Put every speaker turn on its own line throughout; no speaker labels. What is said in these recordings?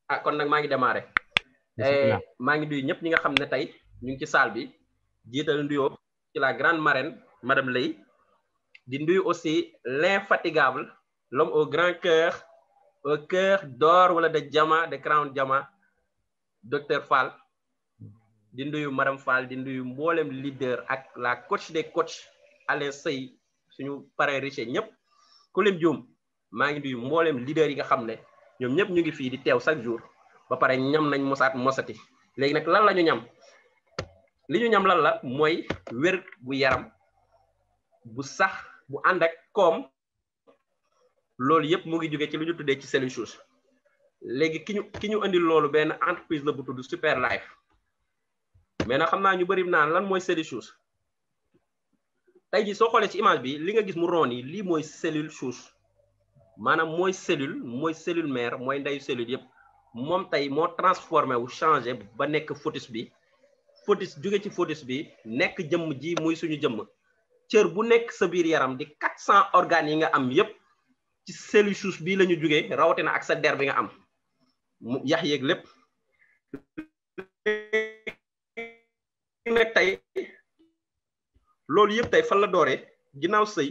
ah kon nag maa ngi démarré. maa ngi nuyu ñëpp ñi nga xam ne tey ñu ngi ci salle bi jiital nuyoo ci la grande marraine madame Leye di nuyu aussi l'infatigable l'homme au grand cœur au cœur d'or wala de diamant de crown diamant docteur Fall di nuyu madame Fall di nuyu mboolem leader ak la coach des coachs Alain Sey suñu parrain riche ñëpp ku lim juum maa ngi nuyu mboolem leader yi nga xam ne ñoom ñëpp ñu ngi fii di teew chaque jour ba pare ñam nañ mosaat mosati léegi nag lan la ñu ñam li ñu ñam lan la mooy wér gu yaram bu sax bu ànd ak koom loolu yëpp mu ngi jóge ci lu ñu tuddee ci cellule souche léegi ki ñu indi loolu benn entreprise la bu tudd Super Life mais nag xam naa ñu bëri naan lan mooy cellule souche tey ji soo xoolee ci image bi li nga gis mu ron yi lii mooy cellule souche maanaam mooy cellule mère mooy ndeyu cellule yëpp moom tey moo transformé wu changé ba nekk fœtus bi fœtus jóge ci fœtus bi nekk jëmm ji muy suñu jëmm cër bu nekk sa biir yaram di 400 organes yi nga am yépp ci cellule souche bii la ñu jógee rawatina ak sa der bi nga am mu yax yeeg lépp nag tey loolu yëpp tey fan la dooree ginnaaw sëy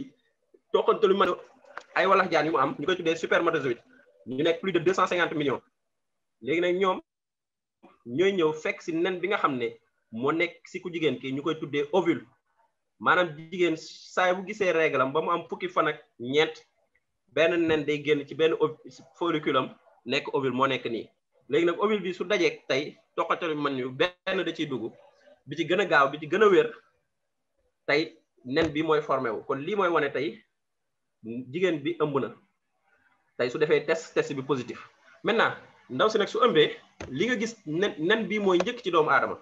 toqantalu mën ay walax jaan yu mu am ñu koy tuddee spermatozoïde ñu nekk plus de 250 millions léegi nag ñoom ñooy ñëw fekk si nen bi nga xam ne moo nekk si ku jigéen ki ñu koy tuddee ovule maanaam jigéen saa bu gisee règle am ba mu am fukki fan ak ñeent benn nen day génn ci benn follicule am nekk ovule moo nekk nii léegi nag ovule bi su dajee tey toqantalu mën ñu benn da ciy dugg bi ci gën a gaaw bi ci gën a wér tey nen bi mooy formé wu kon lii mooy wane tey jigéen bi ëmb na tey su defee test bi positif maintenant ndaw si nag su ëmbee li nga gis nen bii mooy njëkk ci doomu aadama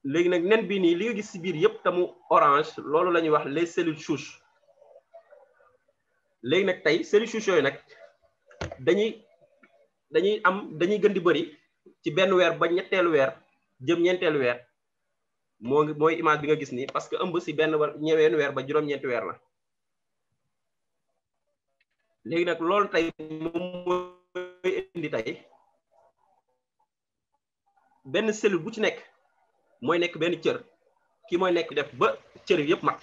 léegi nag nen bii nii li nga gis si biir yëpp tamu orange loolu la ñuy wax les cellules souches léegi nag tey cellules souches yooyu nag dañuy gën di bëri ci benn weer ba ñetteelu weer jëm ñeenteelu weer mooy image bi nga gis nii parce que ëmb si benn ñeweenu weer ba juróom-ñeenti weer la léegi nag loolu tey moom mooy indi tey benn cellule bu ci nekk mooy nekk benn cër kii mooy nekk def ba cër yi yëpp mat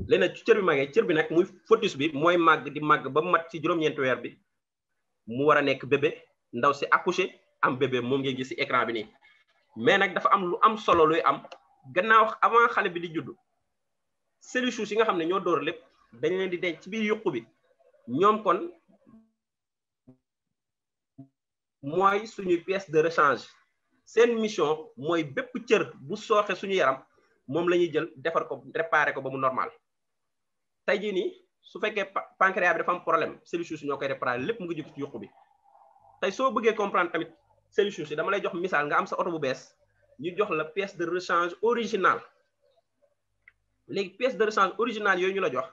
léegi nag cër bi magee cër bi nag muy fœtus bi mooy màgg di màgg ba mat ci juróom-ñeenti weer bi mu war a nekk bébé ndaw si accouché am bébé moom ngeen gis si écran bi nii mais nag dafa am lu am solo luy am gannaaw avant xale bi di judd cellules souches yi nga xam ne ñoo door lépp dañ leen di denc ci biir yuq bi ñoom kon mooy suñuy pièce de rechange seen mission mooy bépp cër bu sooxe suñu yaram moom la ñuy jël defar ko réparer ko ba mu normal tey jii nii su fekkee pancréas bi dafa am problème cellules souches ñoo koy réparer lépp mu ngi jóg ci yuq bi tey soo bëggee comprendre tamit cellules souches yi dama lay jox misaal nga am sa oto bu bees ñu jox la pièce de rechange originale léegi pièce de rechange originale yooyu ñu la jox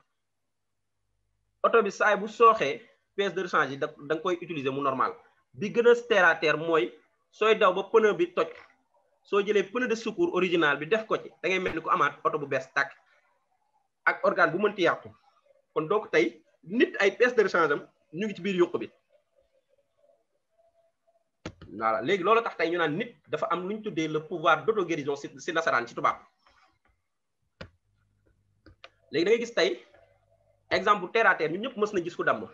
oto bi saay bu sooxee pièce de rechange yi da nga koy utiliser mu normal bi gën a terre à terre mooy sooy daw ba pneu bi toj soo jëlee pneu de secours original bi def ko ci da ngay mel ni ku amaat oto bu bees tàkk ak organe bu mënti yàqu kon donc tey nit ay pièce de rechange am ñu ngi ci biir yuq bi voilà léegi loolu tax tey ñu naan nit dafa am lu ñu tuddee le pouvoir d'auto-guérison si nasaraan ci tubaab léegi da ngay gis tey exemple terre à terre ñun ñëpp mës na gis ku damm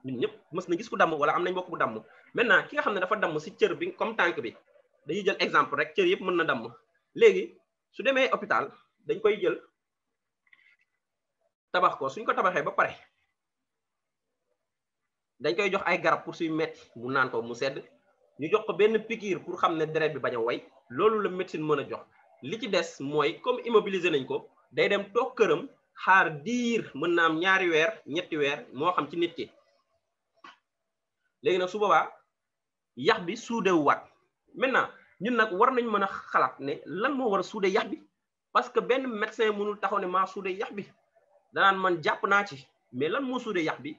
ñun ñëpp mës na gis ku damm wala am nañ mbokk bu damm maintenant ki nga xam ne dafa damm si cër bi comme tànk bi dañuy jël exemple rek cër yëpp mën na damm léegi su demee hôpital dañ koy jël tabax ko suñ ko tabaxee ba pare dañ koy jox ay garab pour suy metti mu naan ko mu sedd ñu jox ko benn piqûre pour xam ne deret bi bañ a way loolu la médecine mën a jox li ci des mooy comme immobiliser nañ ko day dem toog këram xaar diir mën na am ñaari weer ñetti weer moo xam ci nit ki léegi nag su boobaa yax bi suudewu waat maintenant ñun nag war nañ mën a xalaat ne lan moo war a suude yax bi parce que benn médecin mënul taxaw ne maa suude yax bi danaan man jàpp naa ci mais lan moo suude yax bi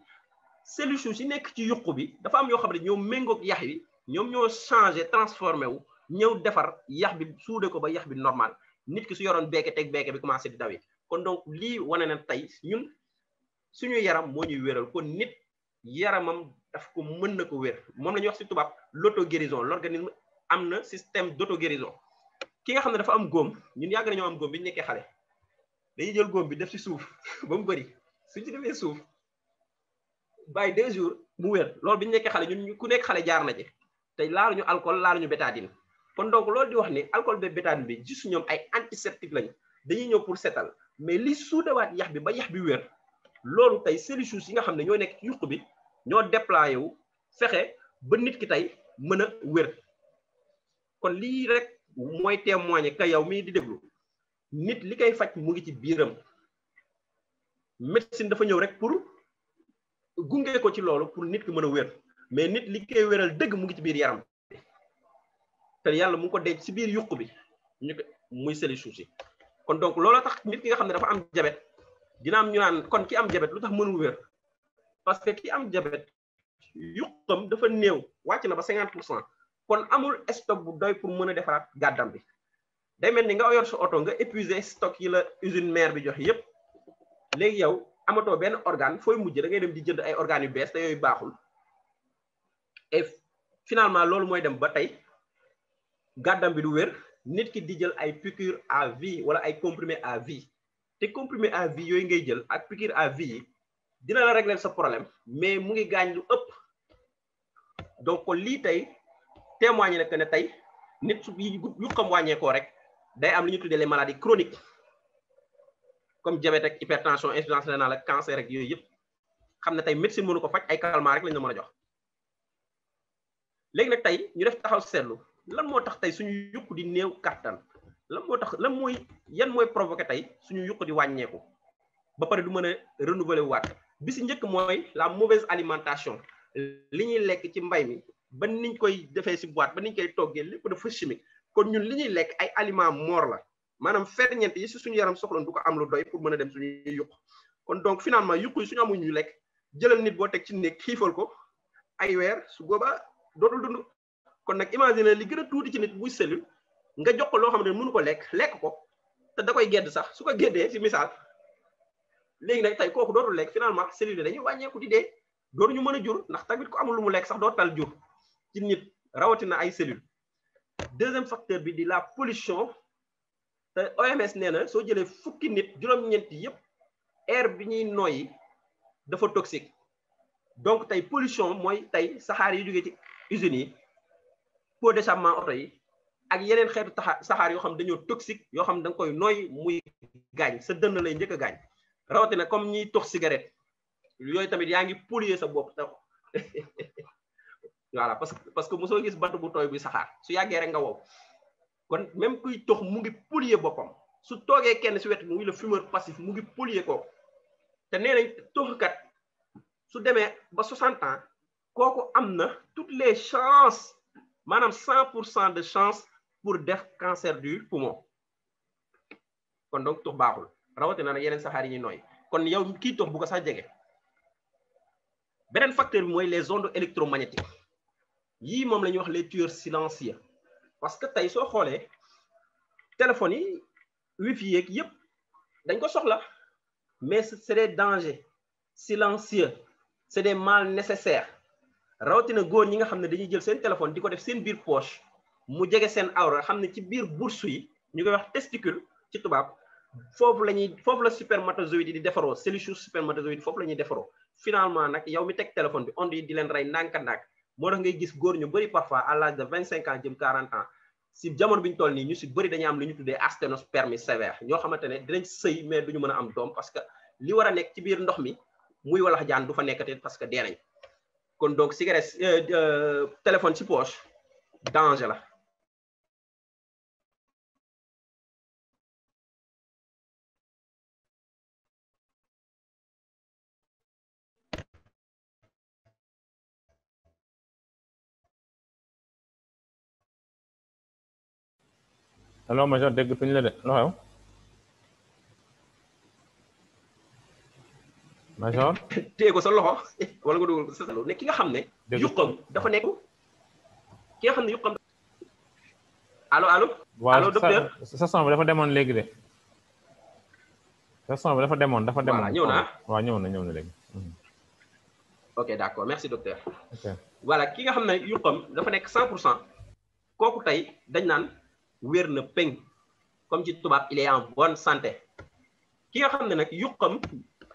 cellules souches yi nekk ci yuq bi dafa am yoo xam ne ñoo méngoog yax bi ñoom ñoo changé transformé wu ñëw defar yax bi suude ko ba yax bi normal nit ki su yoroon beeke teg beeke bi commencé di dawee kon donc lii wane na tey ñun suñu yaram moo ñuy wéral kon nit yaramam daf ko mën na ko wér moom la ñuy wax ci tubaab l'auto-guérison. L'organisme am na système d'auto-guérison. ki nga xam ne dafa am góom ñun yàgg nañoo am góom bi ñu nekkee xale dañuy jël góom bi def ci suuf ba mu bëri suñ ci defee suuf bàyyi 2 jours mu wér loolu bi ñu nekkee xale ñun ku nekk xale jaar na ci te laaluñu alcool laaluñu bétadine. kon donc loolu di wax ni alcool be bétadine bi juste ñoom ay antiseptique lañ dañuy ñëw pour setal mais li suudawaat yax bi ba yax bi wér loolu tey cellules souches yi nga xam ne ñoo nekk ci yuq bi ñoo déployé wu fexe ba nit ki tey mën a wér. kon lii rek mooy témoigner que yow mii di déglu nit li koy faj mu ngi ci biiram. médecine dafa ñëw rek pour gunge ko ci loolu pour nit ki mën a wér mais nit li koy wéral dëgg mu ngi ci biir yaram te yàlla mu ngi ko denc ci biir yuq bi ñu ko muy cellules souches yi. kon donc looloo tax nit ki nga xam ne dafa am diabète dina am ñu naan kon ki am diabète lu tax mënul wér parce que ki am diabète yuqam dafa néew wàcc na ba 50%. kon amul stock bu doy pour mën a defaraat gàddam bi day mel ni nga yor sa oto nga épuisé stock yi la usine mère bi jox yépp léegi yow amatoo benn organe fooy mujj da ngay dem di jënd ay organes yu bees te yooyu baaxul et finalement loolu mooy dem ba tey gàddam bi du wér nit ki di jël ay piqûre à vie wala ay comprimé à vie te comprimé à vie yooyu ngay jël ak piqûre à vie yi dina la régler sa problème mais mu ngi gaañ lu ëpp. donc lii tey témoigné na que ne tey nit su yu xam wàññeekoo rek day am li ñu tuddee les maladies chroniques comme diabète ak hypertension insuffisance rénale ak cancer ak yooyu yëpp xam ne tey médecine mënu ko faj ay calmants rek lañ la mën a jox. léegi nag tey ñu def taxaw seetlu lan moo tax tey suñu yuq di néew kàttan lan moo tax lan mooy yan mooy provoqué tey suñu yuq di wàññeeku ba pare du mën a renouveler waat. bi si njëkk mooy la mauvaise alimentation li ñuy lekk ci mbay mi ba niñ koy defee si boîte ba niñ koy toggee lépp dafa chimique kon ñun li ñuy lekk ay aliments morts la maanaam ferñeent yi si suñu yaram soxla du ko am lu doy pour mën a dem suñuy yuq. kon donc finalement yuq yi suñu amuñ ñu lekk jëlal nit boo teg ci néeg xiifal ko ay weer su boobaa dootul dund. kon nag imagine li gën a tuuti ci nit buy cellule nga jox ko loo xam ne mënu ko lekk ko te da koy gedd sax su ko geddee si misaal léegi nag tey kooku dootul lekk finalement cellule dañuy wàññeeku di dee dootuñu mën a jur ndax tamit ko amul lu mu lekk sax dootal jur ci nit rawatina ay cellules. deuxième facteur bi di la pollution te OMS nee na soo jëlee fukki nit juróom-ñeent yëpp air bi ñuy noyyi dafa toxique donc tey pollution mooy tey saxaar yi jógee ci usines yi pot d'échappement oto yi ak yeneen xeetu saxaar yoo xam dañoo toxique yoo xam da nga koy noyyi muy gaañ sa dënn lay njëkk a gaañ rawatina comme ñiy tox cigarette yooyu tamit yaa ngi polluer sa bopp tax voilà parce que mosoo gis bant bu tooy buy saxaar su yàggee rek nga wow kon même kuy tox mu ngi polluer boppam su toogee kenn si wet muy le fumeur passif mu ngi polluer ko te nee nañ toxkat su demee ba 60 ans kooku am na toutes les chances maanaam 100% de chance pour def cancer du poumon kon donc tox baaxul rawatina nag yeneen saxaar yi ñuy nooy kon yow kii tox bu ko sax jege. beneen facteur bi mooy les ondes électromagnétiques yii moom la ñuy wax les tueurs silencieux parce que tey soo xoolee téléphones yi wifi yeeg yëpp dañ ko soxla mais c'est des dangers silencieux c'est des mal nécessaires rawatina góor ñi nga xam ne dañuy jël seen téléphone di ko def seen biir poche mu jege seen awra xam ne ci biir bourse yi ñu koy wax testicule ci tubaab foofu la spermatozoïde yi di defaroo cellules souches spermatozoïde foofu la ñuy defaroo finalement nag yow mi teg téléphone bi ondes yi di leen rey ndànk-ndànk moo tax ngay gis góor ñu bëri parfois à l'âge de 25 ans jëm 40 ans si jamono bi ñu toll nii ñu si bëri dañuy am lu ñu tuddee asténospermie sévère ñoo xamante ne dinañ sëy mais duñu mën a am doom parce que li war a nekk ci biir ndox mi muy walax jaan du fa nekkate parce que dee nañ kon donc cigarette téléphone ci poche danger la.
allo Major dégg tuñ la de loo xew Major
téye ko sa loxo wala nga dugal ko sa loxo ne ki nga xam ne yuqam dafa nekk ki nga xam ne yuqam allo docteur
sa son bi dafa demoon léegi de sa son bi dafa demoon
ñëw na
waaw ñëw na léegi
ok d'accord merci docteur.
ok
voilà ki nga xam ne yuqam dafa nekk 100% kooku tey dañ naan wér na peng comme ci tubaab il est en bonne santé ki nga xam ne nag yuqam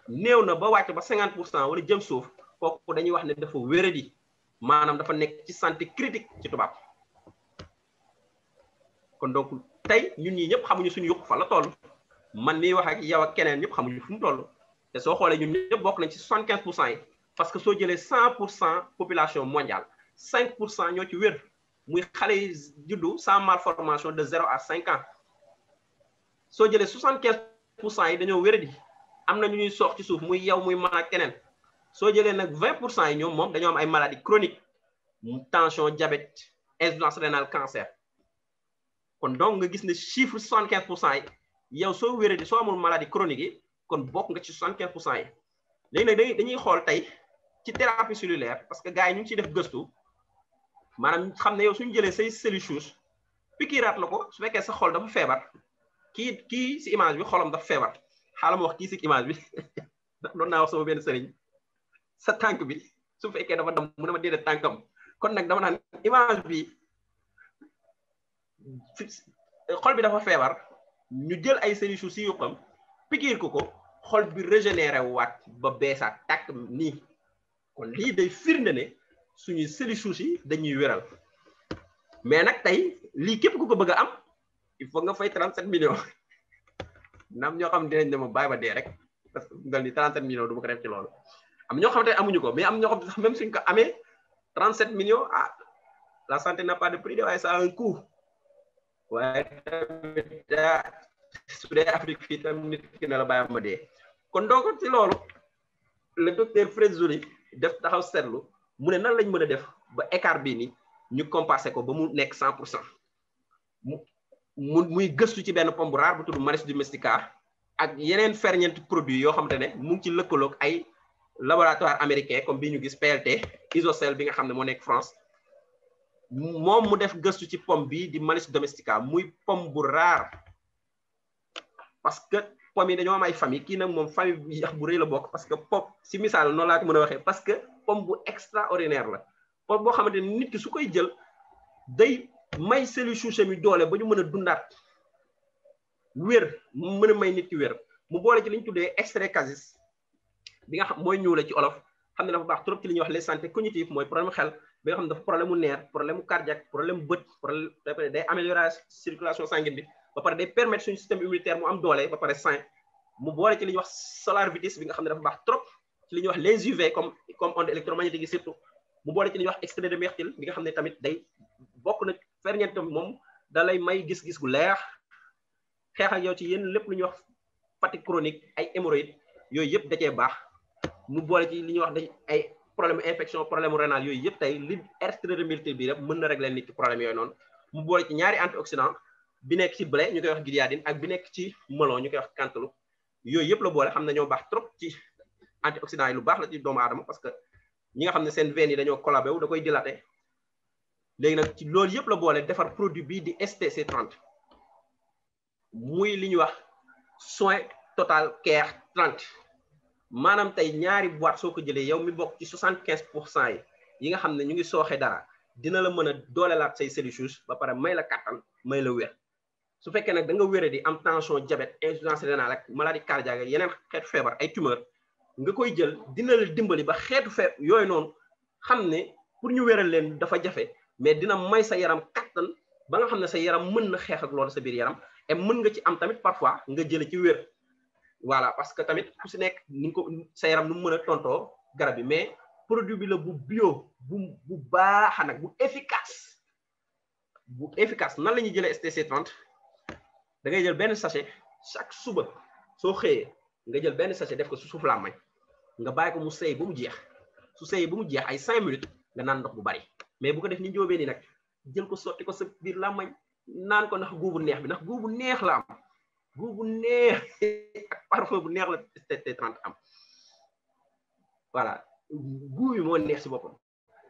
néew na ba wàcc ba 50% wala jëm suuf kooku dañuy wax ne dafa wéradi maanaam dafa nekk ci santé critique ci tubaab kon donc tey ñun ñii ñëpp xamuñu suñu yuq fa la toll man mii wax ak yow ak keneen ñëpp xamuñu fu mu toll te soo xoolee ñun ñëpp bokk nañ ci 75% yi parce que soo jëlee 100% population mondiale 5% ñoo ci wér muy xale yi juddu sans malformation de 0 à 5 ans soo jëlee 75% yi dañoo wéradi am na ñu ñuy soox ci suuf muy yow muy man ak keneen soo jëlee nag 20% yi ñoom moom dañoo am ay maladies chroniques tension diabète insuffisance rénale cancer kon donc nga gis ne chiffre 75% yi yow soo wéradi soo amul maladie chronique yi kon bokk nga ci 75% yi léegi nag dañuy xool tey ci thérapie cellulaire parce que gars yi ñu ngi ciy def gëstu maanaam xam ne yow suñu jëlee say cellules souches pikiiraat la ko su fekkee sa xol dafa feebar kii si image bi xolam dafa feebar xaaral ma wax kii si image bi ndax doon naa wax sama benn sëriñ sa tànk bi su fekkee dafa dam mu ne ma déedéet tànkam kon nag dama naan image bi xol bi dafa feebar ñu jël ay cellules souches si yuqam pikiir ko xol bi régénéré waat ba beesaat tàkk nii kon lii day firnde ne suñuy cellules souches yi dañuy wéral mais nag tey lii képp ku ko bëgg a am il faut nga fay 37 millions naam ñoo xam dinañ ne ma bàyyi ba dee rek parce que dal ni 37 millions du ma ko def ci loolu am ñoo xam te amuñu ko mais am ñoo xam te sax même suñ ko amee 37 millions ah la santé n'a pas de prix de waaye ça a un coût waaye tamit su dee Afrique fii tam nit ki ne la bàyyi ma dee kon donc ci loolu le docteur Frezzoli def taxaw seetlu mu ne nan lañ mën a def ba écart bii ni ñu compenser ko ba mu nekk 100% muy gëstu ci benn pomme bu rare bu tudd Maris domestica ak yeneen ferñeent produit yoo xamante ne mu ngi ci lëkkaloog ay laboratoire américain comme bi ñu gis PLT Isocel bi nga xam ne moo nekk France moom mu def gëstu ci pomme bi di Maris domestica muy pomme bu rare parce que pomme yi dañoo am ay famille kii nag moom famille bi yax bu rëy la bokk parce que pomme si misaal noonu laa ko mën a waxee parce que pomme bu extraordinaire la pomme boo xamante ne nit ki su koy jël day may cellules souches mi doole ba ñu mën a dundaat wér mu mën a may nit ki wér mu boole ci li ñu tuddee extrait casis bi nga xam mooy ñuule ci olof xam ne dafa baax trop ci li ñuy wax les santé cognitive mooy problème xel bi nga xam ne dafa problème mu nerf problème mu cardiaque problème mu bët problème day améliorer circulation sanguine bi ba pare day permettre suñu système immunitaire mu am doole ba pare sain mu boole ci li ñuy wax solar vitis bi nga xam ne dafa baax trop ci li ñuy wax les UV comme onde électromagnétique yi surtout mu boole ci li ñuy wax extrait de myrtille bi nga xam ne tamit day bokk na ferñeent moom da lay may gis-gis gu leer xeex ak yow ci yenn lépp lu ñuy wax fatigue chronique ay hémorroïdes yooyu yëpp da cee baax mu boole ci li ñuy wax dañ ay problème infection problème rénal yooyu yëpp tey li extrait de myrtille bi rek mën na régler nit ci problème yooyu noonu mu boole ci ñaari antioxydant bi nekk ci blé ñu koy wax gliadine ak bi nekk ci melon ñu koy wax cantaloupe yooyu yëpp la boole xam ne ñoo baax trop ci antioxydant yi lu baax la ci doomu aadama parce que ñi nga xam ne seen veines yi dañoo collabé wu da koy dilaté léegi nag ci loolu yëpp la boole defar produit bii di STC30 muy li ñuy wax soin total care 30 maanaam tey ñaari boîte soo ko jëlee yow mi bokk ci 75% yi nga xam ne ñu ngi sooxe dara dina la mën a doolelaat say cellules souches ba pare may la kattan may la wér su fekkee nag da nga wéré di am tension diabète insuffisance rénale ak maladie cardiaque ak yeneen xeetu feebar ay tumeur nga koy jël dina la dimbali ba xeetu feebar yooyu noonu xam ne pour ñu wéral leen dafa jafe mais dina may sa yaram kattan ba nga xam ne sa yaram mën na xeex ak loolu sa biir yaram et mën nga ci am tamit parfois nga jële ci wér voilà parce que tamit ku si nekk ni nga ko sa yaram nu mu mën a tontoo garab yi mais produit bi la bu bio bu baax nag bu efficace nan la ñuy jëlee STC30 da ngay jël benn sachet chaque suba soo xëyee nga jël benn sachet def ko su suuf làmmañ nga bàyyi ko mu seey ba mu jeex su seey ba mu jeex ay 5 minutes nga naan ndox bu bari mais bu ko def ni njóobee ni nag jël ko sotti ko sa biir làmmañ naan ko ndax guubu neex bi ndax guubu neex la am guubu neex ak parfum bu neex la STC30 am voilà guub bi moo neex si boppam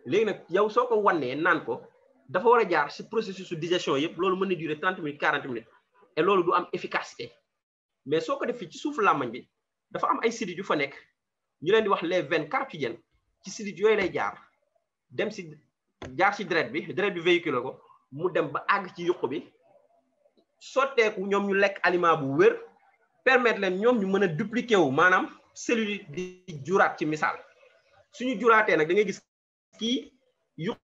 léegi nag yow soo ko wannee naan ko dafa war a jaar si processus de digestion yëpp loolu mën na durer 30 minutes 40 minutes et loolu du am efficacité mais soo ko def fii ci suufu làmmañ bi dafa am ay sidit yu fa nekk ñu leen di wax les veines carpidiennes ci sidit yooyu lay jaar dem si jaar ci deret bi véhicule ko mu dem ba àgg ci yuq bi sotteeku ñoom ñu lekk aliment bu wér permettre leen ñoom ñu mën a dupliquer wu maanaam cellule di juraat ci misaal suñu juraatee nag da ngay gis kii yuq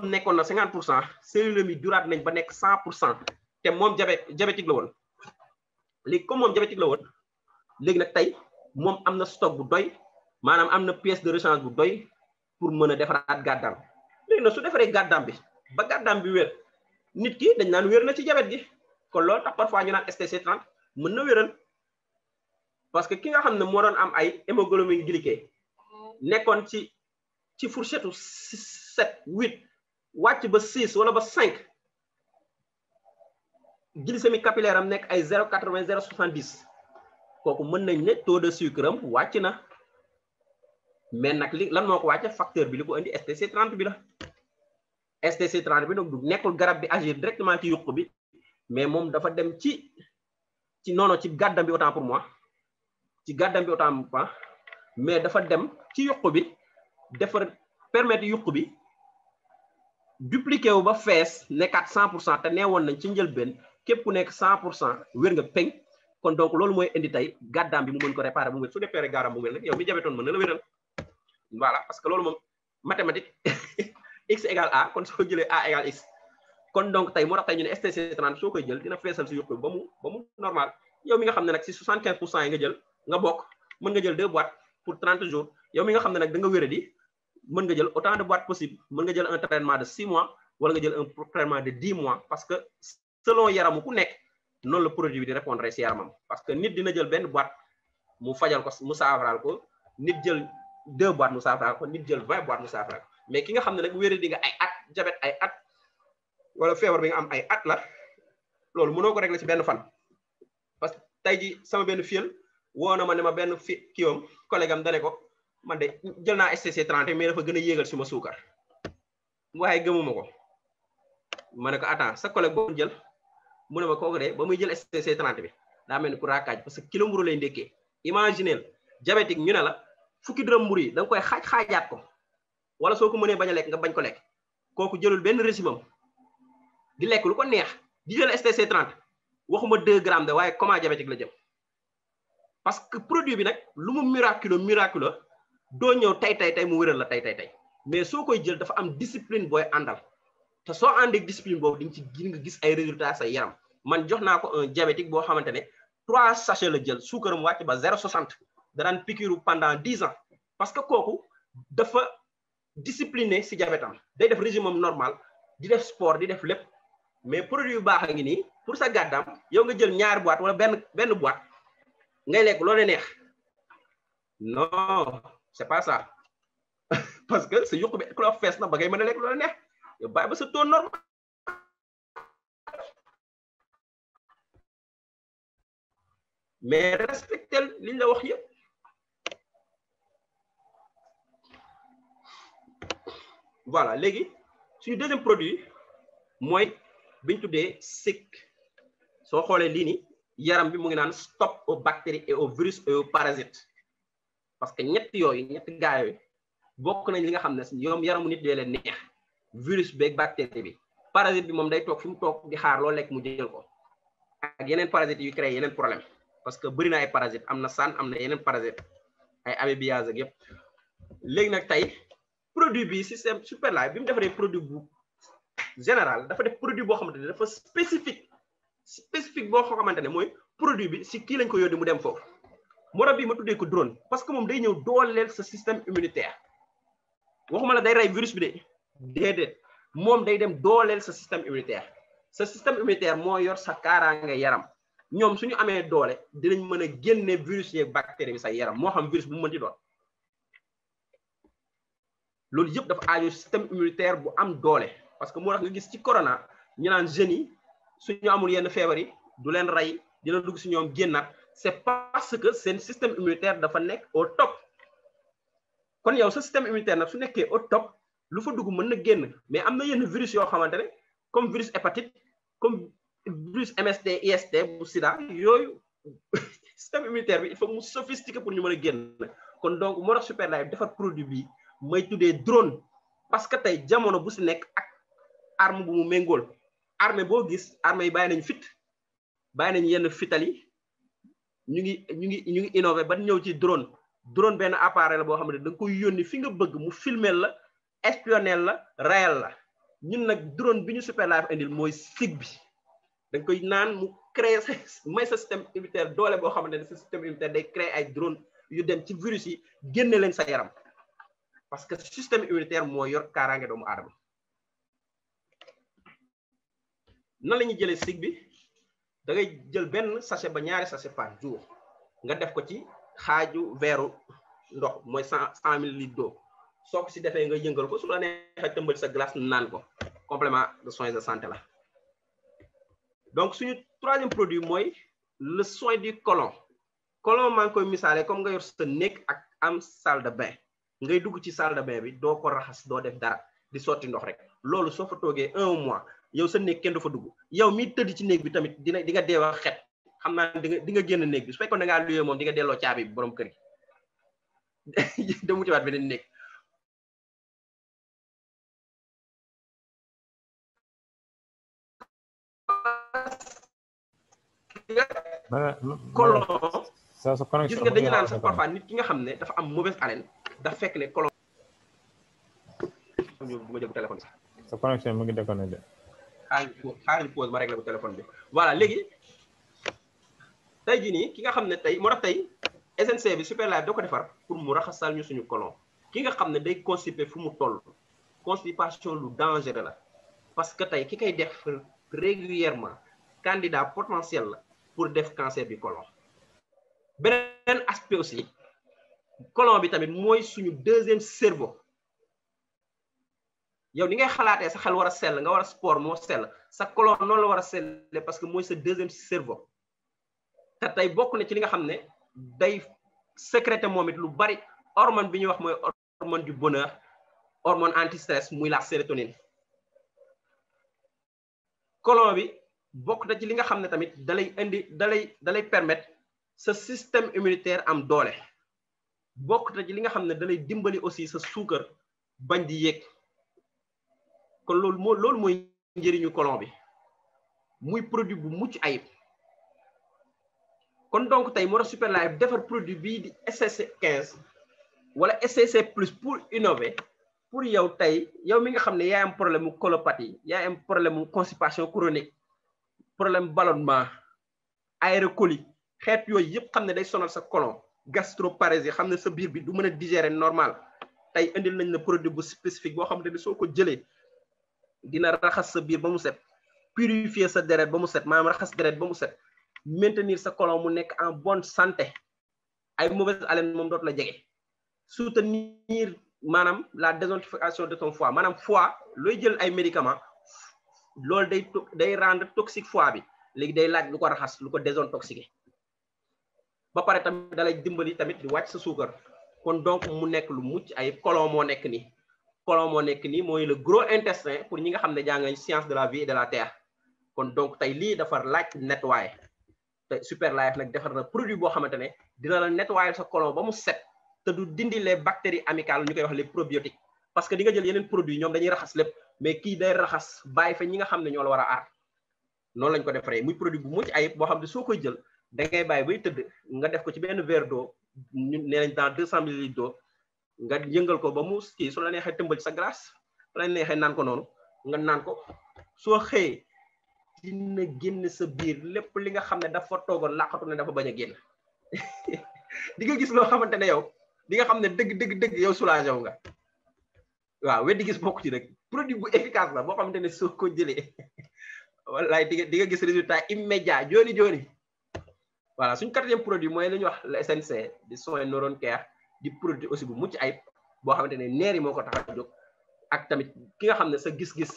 nekkoon na 50% cellule mi juraat nañ ba nekk 100% te moom diabétique la woon léegi comme moom diabétique la woon léegi nag tey moom am na stock bu doy maanaam am na pièce de rechange bu doy pour mën a defaraat gàddaam léegi nag su defaree gàddaam bi ba gàddaam bi wér nit ki dañ naan wér na ci diabète gi kon loolu tax parfois ñu naan STC30 mën na wéral parce que ki nga xam ne moo doon am ay hémoglobine glyquée nekkoon ci fourchette 7 8 wàcc ba 6 wala ba 5 glycémie capillaire am nekk ay 0,80 0,70 kooku mën nañ ne taux de sucre am wàcc na mais nag li lan moo ko wàcce facteur bi li ko indi STC30 bi la STC30 bi nag du nekkul garab bi agir directement ci yuq bi mais moom dafa dem ci gàddam bi autant pour moi ci gàddam bi autant pour moi mais dafa dem ci yuq bi defar permettre yuq bi dupliquer wu ba fees nekkaat 100% te nee woon nañ ci njëlbeen képp ku nekk 100% wér nga peñ kon donc loolu mooy indi tey gàddaam bi mu mën ko réparer bu wér su réparer gàddaam bu wér nag yow mi jabetoon mën na la wéral voilà parce que loolu moom mathématique x égale a kon soo jëlee a égale x kon donc tey moo tax tey ñu ne STC30 soo koy jël dina feesal si yuq bi ba mu normal yow mi nga xam ne nag si 75% yi nga jël nga bokk mën nga jël 2 boîtes pour 30 jours yow mi nga xam ne nag da nga wéradi mën nga jël autant de boîtes possible mën nga jël un traitement de 6 mois wala nga jël un traitement de 10 mois parce que selon yaramu ku nekk noonu la produit bi di répondre si yaramam parce que nit dina jël benn boîte mu fajal ko mu saafaraal ko nit jël 2 boîtes mu saafaraal ko nit jël 20 boîtes mu saafaraal ko mais ki nga xam ne nag wéradi nga ay at diabète ay at wala feebar bi nga am ay at la loolu mënoo ko régler ci benn fan parce que tey ji sama benn fiyel woo na ma ne ma benn kiiwam collègue am dane ko man de jël naa STC30 mais dafa gën a yéegal suma suukar waaye gëmuma ko ma ne ko attends sa collègue boo jël mu ne ma kooku de ba muy jël STC30 bi daa mel ni ku raakaaj parce que kilo mburu lay ndékkee imagineel diabétique ñu ne la fukki dërëm mburu yi da nga koy xaajaat ko wala soo ko mënee bañ a lekk nga bañ ko lekk kooku jëlul benn régime am di lekk lu ko neex di jël STC30 waxuma 2 grammes de waaye comment diabétique la jëm parce que produit bi nag lu mu miraculeux doo ñëw tey mu wéral la tey mais soo koy jël dafa am discipline booy àndal te soo àndee discipline boobu di nga gis ay résultats sa yaram man jox naa ko un diabétique boo xamante ne 3 sachets la jël suukaram wàcc ba 0,60 daraan piqûre pendant 10 ans parce que kooku dafa discipliné si diabète am day def régime am normal di def sport di def lépp mais produit yu baax a ngi nii pour sa gàddaam yow nga jël ñaari boîte wala benn boîte ngay lekk loolee neex non c'est pas ça parce que sa yuq bi ku la fees na ba ngay mën a lekk loolee neex yow bàyyi ba sa taux normal mais respectel liñ la wax yëpp voilà léegi suñu deuxième produit mooy biñ tuddee SIC soo xoolee lii ni yaram bi mu ngi naan stop aux bactéries et aux virus et aux parasites parce que ñetti gaa yooyu bokk nañ li nga xam ne ñoom yaramu nit dee leen neex virus beeg bactérie bi parasite bi moom day toog fi mu toog di xaar loo lekk mu jël ko ak yeneen parasites yu créé yeneen problème parce que bëri na ay parasites am na saan am na yeneen parasites ay amébiase ak yëpp léegi nag tey produit bi système Superlife bi mu defaree produit bu général dafa def produit boo xamante ne dafa spécifique boo xamante ne mooy produit bi si kii lañ ko yónni mu dem foofu moo tax bii ma tuddee ko drone parce que moom day ñëw dooleel sa système immunitaire waxuma la day rey virus bi de déedéet moom day dem dooleel sa système immunitaire moo yor sa kaaraange yaram ñoom suñu amee doole dinañ mën a génne virus yeeg bactérie bi sa yaram moo xam virus bu mu mën di doon loolu yëpp dafa aajo système immunitaire bu am doole parce que moo tax nga gis ci corona ñu naan jeunes yi suñu amul yenn feebar yi du leen rey dina dugg si ñoom génnaat c'est parce que seen système immunitaire dafa nekk au top kon yow sa système immunitaire nag su nekkee au top lu fa dugg mën na génn mais am na yenn virus yoo xamante ne comme virus hépatite comme virus MST IST bu sida yooyu système immunitaire bi il faut mu sophistiqué pour ñu mën a génn kon donc moo tax Superlife defar produit bi may tuddee drone parce que tey jamono bu si nekk ak arme bu mu méngool armée boo gis armée yi bàyyi nañ fit bàyyi nañ yenn fital yi ñu ngi innové ba ñëw ci drone benn appareil la boo xam ne da nga koy yónni fi nga bëgg mu filmer la espionner la réel la ñun nag drone bi ñu Superlife indil mooy SIG bi da nga koy naan mu créer may sa système immunitaire doole boo xamante ne sa système immunitaire day créer ay drone yu dem ci virus yi génne leen sa yaram parce que système immunitaire moo yor kaaraange doomu aadama nan la ñuy jëlee SIG bi da ngay jël benn sachet ba ñaari sachet par jour nga def ko ci xaaju veeru ndox mooy 100 millilitres d'eau soo ko si defee nga yëngal ko su la neexee tëmbali sa glace naan ko complément de soins de santé la. donc suñu troisième produit mooy le soin du côlon maa ngi koy misaale comme nga yor sa néeg ak am salle de bain ngay dugg ci salle de bain bi doo ko raxas doo def dara di sotti ndox rek loolu soo fa toogee 1 mois yow sa néeg kenn du fa dugg yow mi tëdd ci néeg bi tamit di nga deewa xet xam naa di nga génn néeg bi su fekkoon da ngaa luyee moom di nga delloo caabi bi borom kër gi da mutiwaat beneen néeg côlon gis nga dañu naan sax parfois nit ki nga xam ne dafa am mauvaise haleine dafa fekk ne côlon bu ma jël téléphone bi
sa connexion mu ngi déconné de
xaaral pause ma réglé bu téléphone bi voilà léegi tey jii nii ki nga xam ne tey moo tax tey SNC bi Superlife da ko defar pour mu raxasal ñu suñu côlon ki nga xam ne day constipé fu mu toll constipation lu dangereux la parce que tey ki koy def régulièrement candidat potentiel la pour def cancer du côlon beneen aspect aussi côlon bi tamit mooy suñu deuxième cerveau yow ni ngay xalaatee sa xel war a sell nga war a sport moo sell sa côlon noonu la war a selle parce que mooy sa deuxième cerveau te tey bokk na ci li nga xam ne day sécréter moom it lu bari hormone bi ñuy wax mooy hormone du bonheur hormone anti-stress muy la sérotonine côlon bi bokk na ci li nga xam ne tamit dalay permettre sa système immunitaire am doole bokk na ci li nga xam ne dalay dimbali aussi sa suukar bañ di yéeg kon loolu mooy njëriñu côlon bi muy produit bu mucc ayib kon donc tey moo tax Superlife defar produit bii di SCC 15 wala SCC plus pour innover pour yow tey yow mi nga xam ne yaa am problème mu colopathie yaa am problème mu constipation chronique problème ballonnement aérocolie xeet yooyu yëpp xam ne day sonal sa côlon gastroparésie xam ne sa biir bi du mën a digérer normal tey indil nañ la produit bu spécifique boo xam ne soo ko jëlee dina raxas sa biir ba mu set purifier sa deret ba mu set maanaam raxas deret ba mu set maintenir sa côlon mu nekk en bonne santé ay mauvaise haleine moom dootu la jege soutenir maanaam la désintoxication de ton foie maanaam foie looy jël ay médicaments loolu day rendre toxique foie bi léegi day laaj lu ko raxas lu ko désintoxiquer ba pare tamit dalay dimbali tamit di wàcc sa suukar kon donc mu nekk lu mucc ay côlon moo nekk nii mooy le gros intestin pour ñi nga xam ne jàng science de la vie et de la terre kon donc tey lii dafa laaj nettoyer te Superlife nag defar na produit boo xamante ne dina la nettoyer sa côlon ba mu set te du dindi les bactéries amicales ñu koy wax les probiotiques parce que di nga jël yeneen produit ñoom dañuy raxas lépp mais kii day raxas bàyyi fa ñi nga xam ne ñoo la war a aar noonu lañ ko defaree muy produit bu mucc ayib boo xam ne soo koy jël da ngay bàyyi bay tëdd nga def ko ci benn verre d'eau ñu nee nañ dans 200 millilitres d'eau nga yëngal ko ba mu kii su la neexee tëmbal sa glace su la neexee naan ko noonu nga naan ko soo xëyee dina génn sa biir lépp li nga xam ne dafa toogoon laqatu ne dafa bañ a génn di nga gis loo xamante ne yow di nga xam ne dëgg yow soulagé wu nga waaw weddi gis bokk ci rek produit bu efficace la boo xamante ne soo ko jëlee wallaay di nga gis résultat immédiat jooni voilà suñ quatrième produit mooy li ñuy wax le SNC di soin neurone care di produit aussi bu mucc ayib boo xamante ne neer yi moo ko tax a jóg ak tamit ki nga xam ne sa gis-gis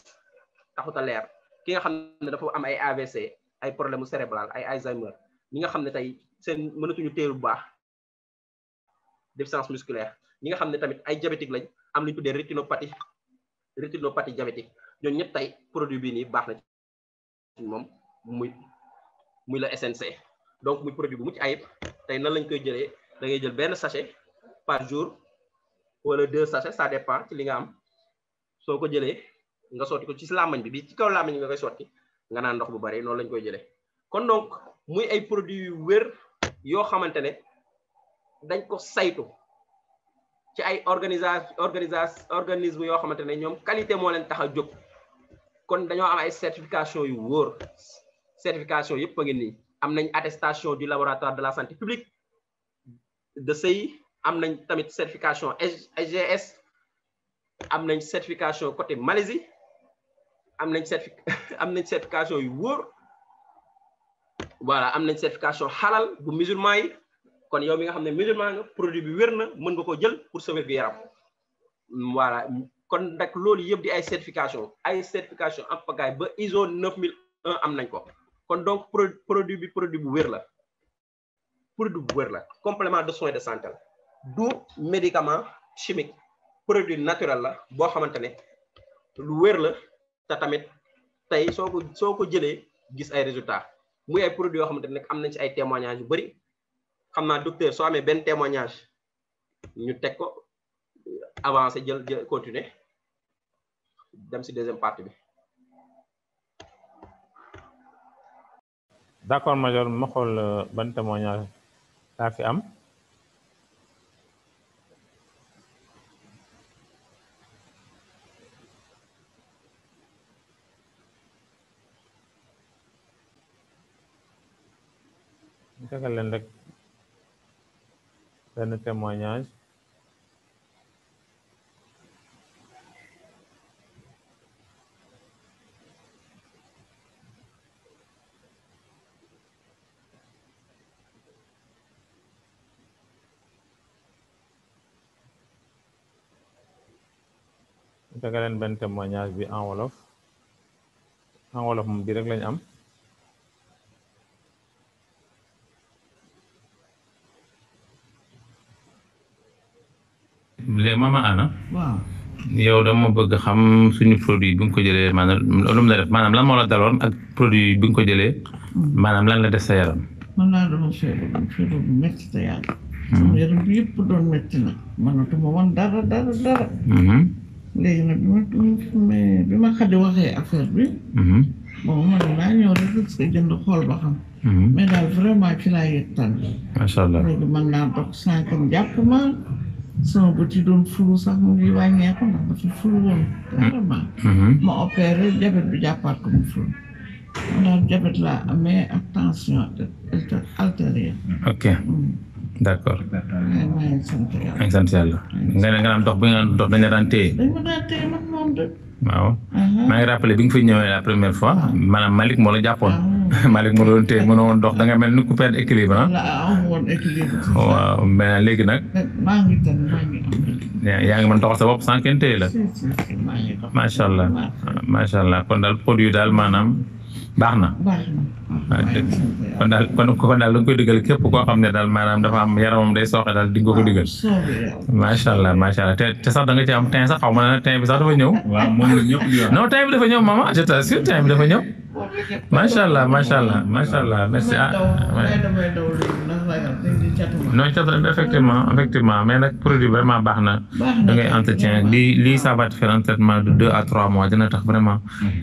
taxut a leer ki nga xam ne dafa am ay AVC ay problème cérébral ay Alzheimer ñi nga xam ne tey seen mënatuñu téeru bu baax déficience musculaire ñi nga xam ne tamit ay diabétique lañ am lu ñu tuddee rétinopathie diabétique ñooñu ñëpp tey produit bii nii baax na ci moom muy la SNC donc muy produit bu mucc ayib tey nan lañ koy jëlee da ngay jël benn sachet par jour wala 2 sachets ça dépend ci li nga am soo ko jëlee nga sotti ko ci làmmañ bi ci kaw làmmañ bi nga koy sotti nga naan ndox bu bari noonu lañ koy jëlee kon donc muy ay produits yu wér yoo xamante ne dañ ko saytu ci ay organisme yoo xamante ne ñoom qualité moo leen tax a jóg kon dañoo am ay certification yu wóor certification yëpp a ngi nii am nañ attestation du laboratoire de la santé publique de CEI am nañ tamit certification SGS am nañ certification côté Malaisie am nañ certification yu wóor voilà am nañ certification halal bu musulman yi kon yow mi nga xam ne musulman nga produit bi wér na mën nga ko jël pour sa wér-gu-yaram voilà kon nag loolu yëpp di ay certification en pagaille ba ISO 9001 am nañ ko kon donc produit bu wér la complément de soins de santé la du médicament chimique produit naturel la boo xamante ne lu wér la te tamit tey soo ko jëlee gis ay résultats muy ay produits yoo xamante ne am nañ ci ay témoignages yu bari xam naa docteur soo amee benn témoignage ñu teg ko avancer jël continuer dem ci deuxième partie bi.
d'accord major ma xool ban témoignage laa fi am. tegal leen rek benn témoignage tegal leen benn témoignage bi en wolof moom bi rek lañ am.
léegi Mama Anna.
waaw
yow dama bëgg xam suñu produit bi nga ko jëlee maanaam lu mu la def maanaam lan moo la daloon ak produit bi nga ko jëlee maanaam lan la def sa yaram.
man laa doon feebar bu métti te yàlla. sama yaram bi yëpp doon métti nag mënatuma woon dara. léegi nag bi ma Xadi waxee affaire bi. bon man naa ñëw rek parce que jënd xool ba xam. mais daal vraiment ci laa yëg tànn.
macha allah
léegi mën naa dox sànqam jàpp ma. sama bët yi doon fulu sax mu ngi wàññeeku ndax dafa fulu woon carrément. ma opéré diabète bi jàppaat ko mu fulu. man daal diabète laa amee ak tension artérielle.
ok d'accord.
maa ngi sant yàlla.
maa ngi sant yàlla. nga naan dox bi nga dox dañ la daan téye.
dañ ma daan téye man moom de.
waaw maa ngi rappelé bi nga fi ñëwee la première fois maanaam Malick moo la jàppoon. Malick moo la doon téye mënoo woon dox da nga mel ni ku perdre équilibre ah.
woon équilibre.
waaw mais léegi nag.
maa ngi am.
yaa ngi mën doxal sa bopp sans kenn téye la.
maa ngi dox.
macha allah kon daal produit daal maanaam baax na. kon daal da nga koy digal képp koo xam ne daal maanaam dafa am yaramam day sooxe daal di nga ko digal. macha allah te sax da nga ci am teint sax xaw ma ne teint bi sax dafa ñëw.
waaw moom la ñëpp di wax.
non teint bi dafa ñëw maman je t'assure teint bi dafa ñëw. macha allah merci non effectivement mais nag produit vraiment baax na. da ngay entretien lii ça va te faire un traitement de 2 à 3 mois dina tax vraiment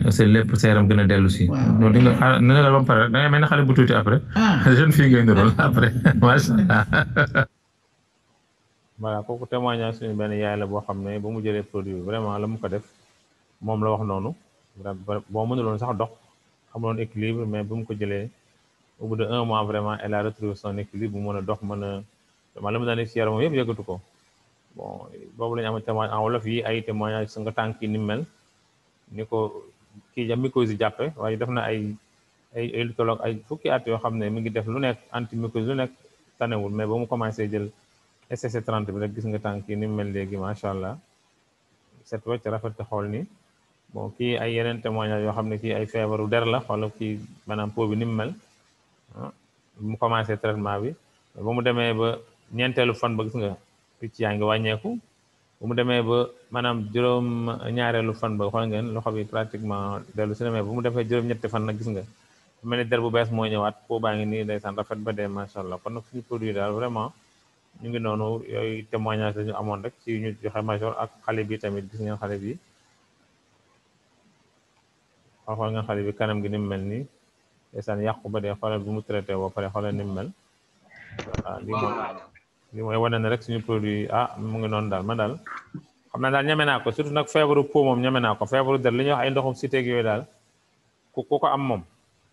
c'est lépp sa yaram gën a dellu si. donc di nga na nga ba pare rek da ngay mel ne xale bu tuuti après. jeune fille ngay niróol après macha allah.
voilà kooku témoignage suñu benn yaay la boo xam ne ba mu jëlee produit vraiment la mu ko def moom la wax noonu boo mënuloon sax dox amuloon équilibre mais bu mu ko jëlee au bout de 1 mois vraiment elle a retrouvé son équilibre bu mën a dox mën a la mu daan si yaramam yëpp yëggatu ko bon boobu la ñu am témoignage en wolof yi ay témoignage su nga tànk yi ni mel ni ko kii mycose yi jàppe waaye def na ay lu tolloog ay fukki at yoo xam ne mi ngi def lu nekk anti mycose lu nekk tanewul mais ba mu commencé jël SCC 30 bi rek gis nga tànk yi ni mel léegi macha allah set wecc rafet te xool ni bon kii ay yeneen témoignage yoo xam ne kii ay feebaru der la xoolal kii maanaam peau bi ni mu mel mu commencé traitement bi ba mu demee ba ñeenteelu fan ba gis nga picc yaa ngi wàññeeku bu mu demee ba maanaam juróom ñaareelu fan ba xool ngeen loxo bi pratiquement dellu si demee ba mu defee juróom-ñetti fan nag gis nga mel ni der bu bees moo ñëwaat peau baa ngi nii ndeysaan rafet ba dee macha allah kon nag suñu produit daal vraiment ñu ngi noonu yooyu témoignage lañu amoon rek ci ñu joxe major ak xale bi tamit gis ngeen xale bi xool nga xale bi kanam gi ni mu mel nii ndeysaan yàqu ba dee xoolal bi mu traité ba pare xoolal ni mu mel waaw li mooy wane ne rek suñu produit mu ngi noonu daal man daal xam naa daal ñeme naa ko surtout nag feebaru po moom ñeme naa ko feebaru der li ñuy wax ay ndoxum cité ak yooyu daal ku ko am moom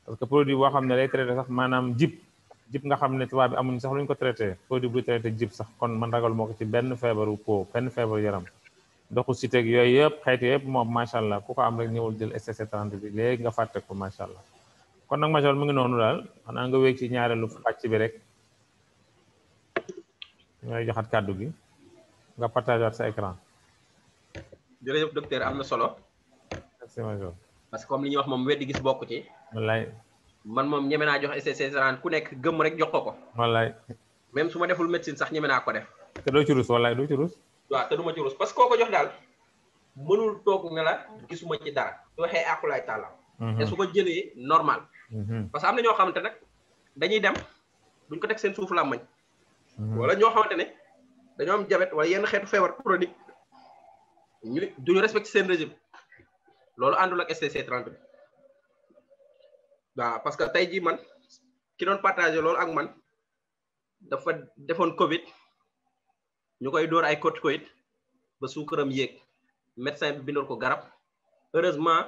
parce que produit boo xam ne day traité sax maanaam jib nga xam ne tubaab bi amuñ sax luñ ko traité produit bu traité jib sax kon man ragal moo ko ci benn feebaru po benn feebaru yaram ndoxu cité ak yooyu yëpp xeeti yëpp moom macha allah ku ko am rek ñëwul jël STC 30 bi léegi nga fàtte ko macha allah kon nag major mu ngi noonu daal xanaa nga wéeg ci ñaareelu pàcc bi rek ñooy joxat kàddu gi nga partagé waat sa écran.
jërëjëf docteur am na solo.
merci major.
parce que comme li ñuy wax moom weddi gis bokku ci.
wallaay.
man moom ñeme naa jox STC 30 ku nekk gëm rek jox ko.
wallaay.
même su ma deful médecine sax ñeme naa ko def.
te doo ci rus wallaay doo ci rus.
waaw te du ma ci rus parce que koo ko jox daal mënul toog ne la gisuma ci dara su waxee àqulaay tàlla. te su ko jëlee normal. parce que am na ñoo xamante nag dañuy dem duñ ko teg seen suuf làmmañ. wala ñoo xamante ne dañoo am diabète wala yenn xeetu feebar chronique ñu duñu respecté seen régime loolu àndul ak STC 30 bi waaw parce que tey jii man ki doon partagé loolu ak man dafa defoon Covid ñu koy dóor ay corticoïdes ba suukaram yéeg médecin bi bindoon ko garab heureusement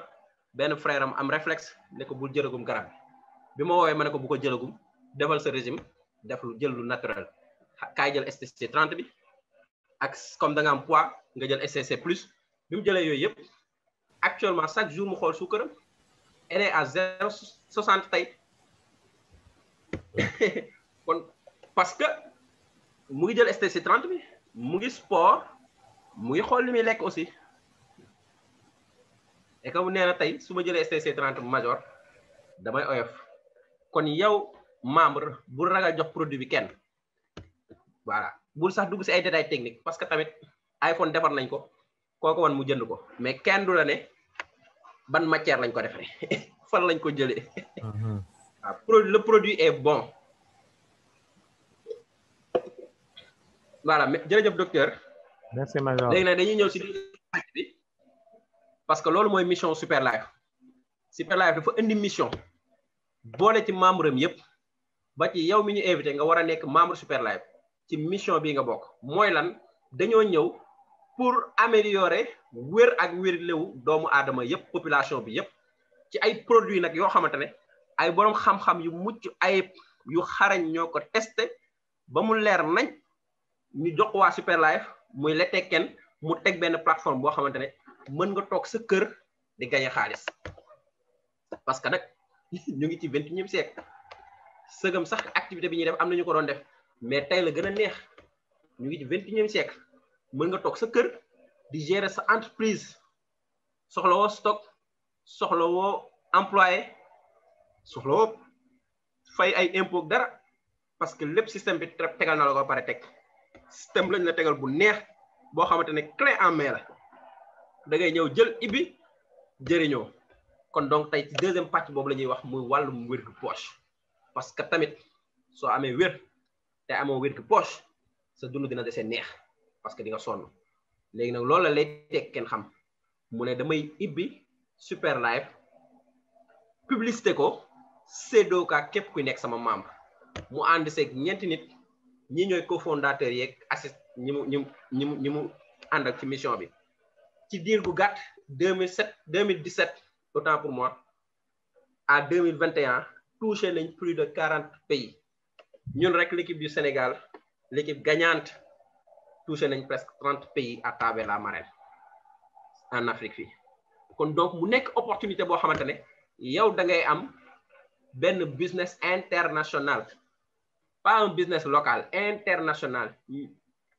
benn frère am réflexe ne ko bul jëlagum garab bi ma woowee ma ne ko bu ko jëlagum defal sa régime def lu jël lu naturel kaay jël STC 30 bi ak comme da nga am poids nga jël STC plus bi mu jëlee yooyu yëpp actuellement chaque jour mu xool suukaram elle est à 0,60 tey kon parce que mu ngi jël STC 30 bi mu ngi sport mu ngi xool li muy lekk aussi et comme nee na tey su ma jëlee STC 30 major damay oyof kon yow membre bul ragal jox produit bi kenn voilà bul sax dugg si ay détails techniques parce que tamit iPhone defar nañ ko kooku wan mu jënd ko mais kenn du la ne ban matière lañ ko defaree fan lañ ko jëlee waaw le produit est bon voilà jërëjëf docteur.
merci major
léegi nag dañuy ñëw si pàcc bi parce que loolu mooy mission Super Life dafa indi mission boole ci membre am yëpp ba ci yow mi ñu invité nga war a nekk membre Super Life ci mission bi nga bokk mooy lan dañoo ñëw pour améliorer wér ak wér-léwu doomu aadama yëpp population bi yëpp ci ay produits nag yoo xamante ne ay boroom xam-xam yu mucc ayib yu xarañ ñoo ko testé ba mu leer nañ ñu jox waa Super Life muy la tekken mu teg benn plateforme boo xamante ne mën nga toog sa kër di gagné xaalis parce que nag ñu ngi ci 21e siècle sëgam sax activité bi ñuy def am na ñu ko doon def mais tey la gën a neex ñu ngi ci 21e siècle mën nga toog sa kër di gérer sa entreprise soxla woo stock soxla woo employé soxla woo fay ay impôt dara parce que lépp système bi tegal na la ko pare teg système lañ la tegal bu neex boo xamante ne clé en main la da ngay ñëw jël ibbi jëriñoo kon donc tey ci deuxième partie boobu la ñuy wax muy wàllum wér gu poche parce que tamit soo amee wér te amoo wér gu poche sa dund dina desee neex parce que di nga sonn léegi nag loolu la lay teg kenn xam mu ne damay ibbi Super Life publicité ko séddoo ka képp kuy nekk sama membre mu ànd seeg ñeenti nit ñi ñooy cofondateur yeeg assist ñi mu àndal ci mission bi ci diir gu gàtt 2017 autant pour moi à 2021 touché nañ plus de 40 pays ñun rek l'équipe du Sénégal l'équipe gagnante touché nañ presque 30 pays à travers la marraine en Afrique fii kon donc mu nekk opportunité boo xamante ne yow da ngay am benn business international pas un business local international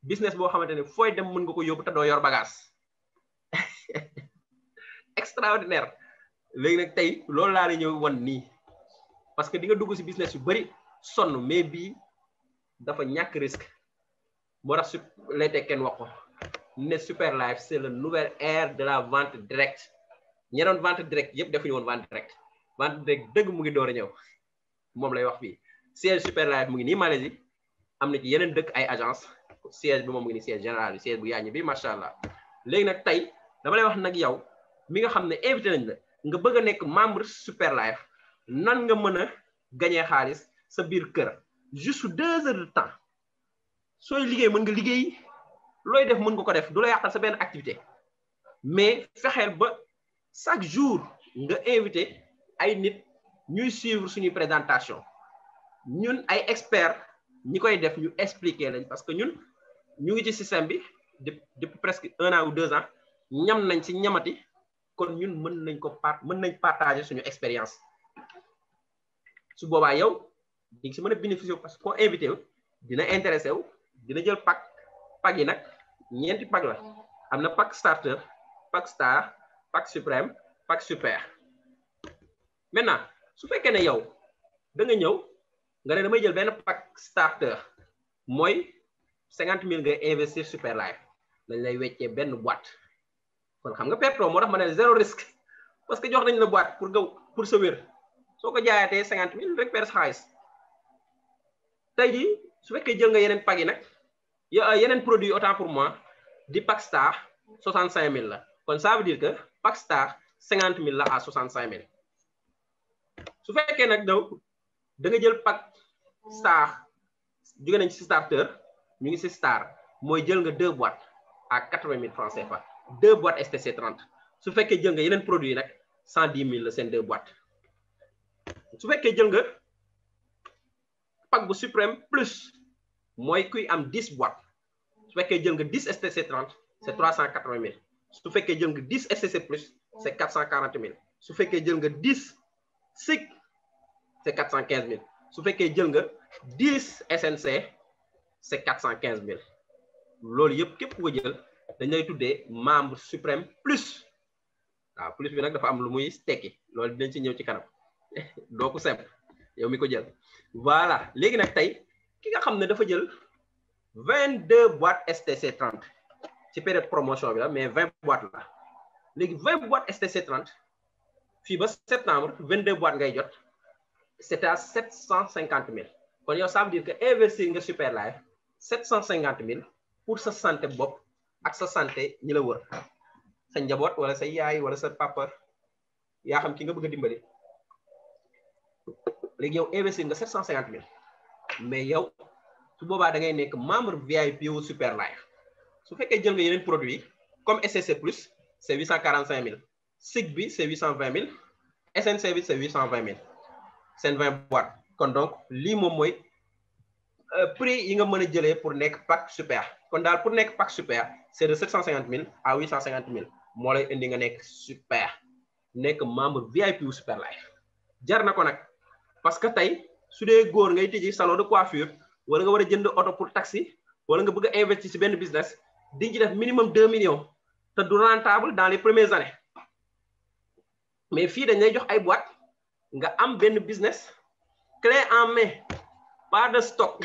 business boo xamante ne fooy dem mën nga ko yóbbu te doo yor bagage extraordinaire léegi nag tey loolu laa la ñëw wan nii parce que di nga dugg ci business yu bari sonn mais bii dafa ñàkk risque moo tax su lay teg kenn wax ko ne Super Life c'est le nouvel ère de la vente directe ñi doon vente directe yëpp defuñu woon vente directe dëgg mu ngi door a ñëw moom lay wax fii siège Super Life mu ngi nii Malaisie am na ci yeneen dëkk ay agence siège bi moom ngi ni siège général bi siège bu yaañu bi macha allah léegi nag tey dama lay wax nag yow mi nga xam ne invité nañ la nga bëgg a nekk membre Super Life nan nga mën a gañee xaalis sa biir kër juste 2 heures de temps sooy liggéey mën nga liggéey looy def mën nga ko def du la yàqal sa benn activité mais fexeel ba chaque jour nga invité ay nit ñuy suivre suñuy présentation ñun ay experts ñi koy def ñu expliquer lañ parce que ñun ñu ngi ci système bi depuis presque 1 an ou 2 ans ñam nañ ci ñamati kon ñun mën nañ partager suñu expérience su boobaa yow di nga si mën a bénéficier parce que koo invité wu dina intéressé wu dina jël pack yi nag ñeenti pack la am na pack starter pack star pack suprême pack super maintenant su fekkee ne yow da nga ñëw nga ne damay jël benn pack starter mooy 50 000 ngay investir Super Life dañ lay weccee benn boîte kon xam nga perto moo tax ma ne 0 risque parce que jox nañ la boîte pour sa wér soo ko jaayatee 50 000 rek perte xaalis tey jii su fekkee jël nga yeneen pack yi nag yeneen produit autant pour moi di pack star 65 000 la kon ça veut dire que pack star 50 000 la à 65 000 su fekkee nag daw da nga jël pack star jóge nañ ci starter ñu ngi ci star mooy jël nga 2 boîtes à 80 000 francs CFA 2 boîtes STC 30 su fekkee jël nga yeneen produit yi nag 110 000 la seen 2 boîtes su fekkee jël nga pack bu suprême plus mooy kuy am 10 boîtes su fekkee jël nga 10 STC 30 c'est 380 000 su fekkee jël nga 10 STC plus c'est 440 000 su fekkee jël nga 10 SIC c'est 415 000 su fekkee jël nga 10 SNC c'est 415 000 loolu yëpp képp ku ko jël dañ lay tuddee membre suprême plus waaw plus bi nag dafa am lu muy tekki loolu dinañ ci ñëw ci kanam doo ko simple yow mi ko jël voilà léegi nag tey ki nga xam ne dafa jël 22 boîtes STC 30 ci période promotion bi la mais 20 boîtes la léegi 20 boîtes STC 30 fii ba septembre 22 boîtes ngay jot c'est à 750 000 kon yow ça veut dire que investir nga Super Life 750 000 pour sa santé bopp ak sa santé ñi la wër sa njaboot wala sa yaay wala sa papa yaa xam ki nga bëgg a dimbali léegi yow investir nga 750 000 mais yow su boobaa da ngay nekk membre VIP wu Super Life su fekkee jël nga yeneen produit comme STC plus c'est 845 000 SIC bi c'est 820 000 SNC bi c'est 820 000 seen 20 boîtes kon donc lii moom mooy prix yi nga mën a jëlee pour nekk pack super kon daal pour nekk pack super c'est de 750 000 à 850 000 moo lay indi nga nekk super nekk membre VIP wu Super Life jar na ko nag parce que tey su dee góor ngay tijji salon de coiffure wala nga war a jënd oto pour taxi wala nga bëgg a investir ci benn business di ci def minimum 2 millions te du rentable dans les premières années mais fii dañ lay jox ay boîte nga am benn business clé en main pas de stock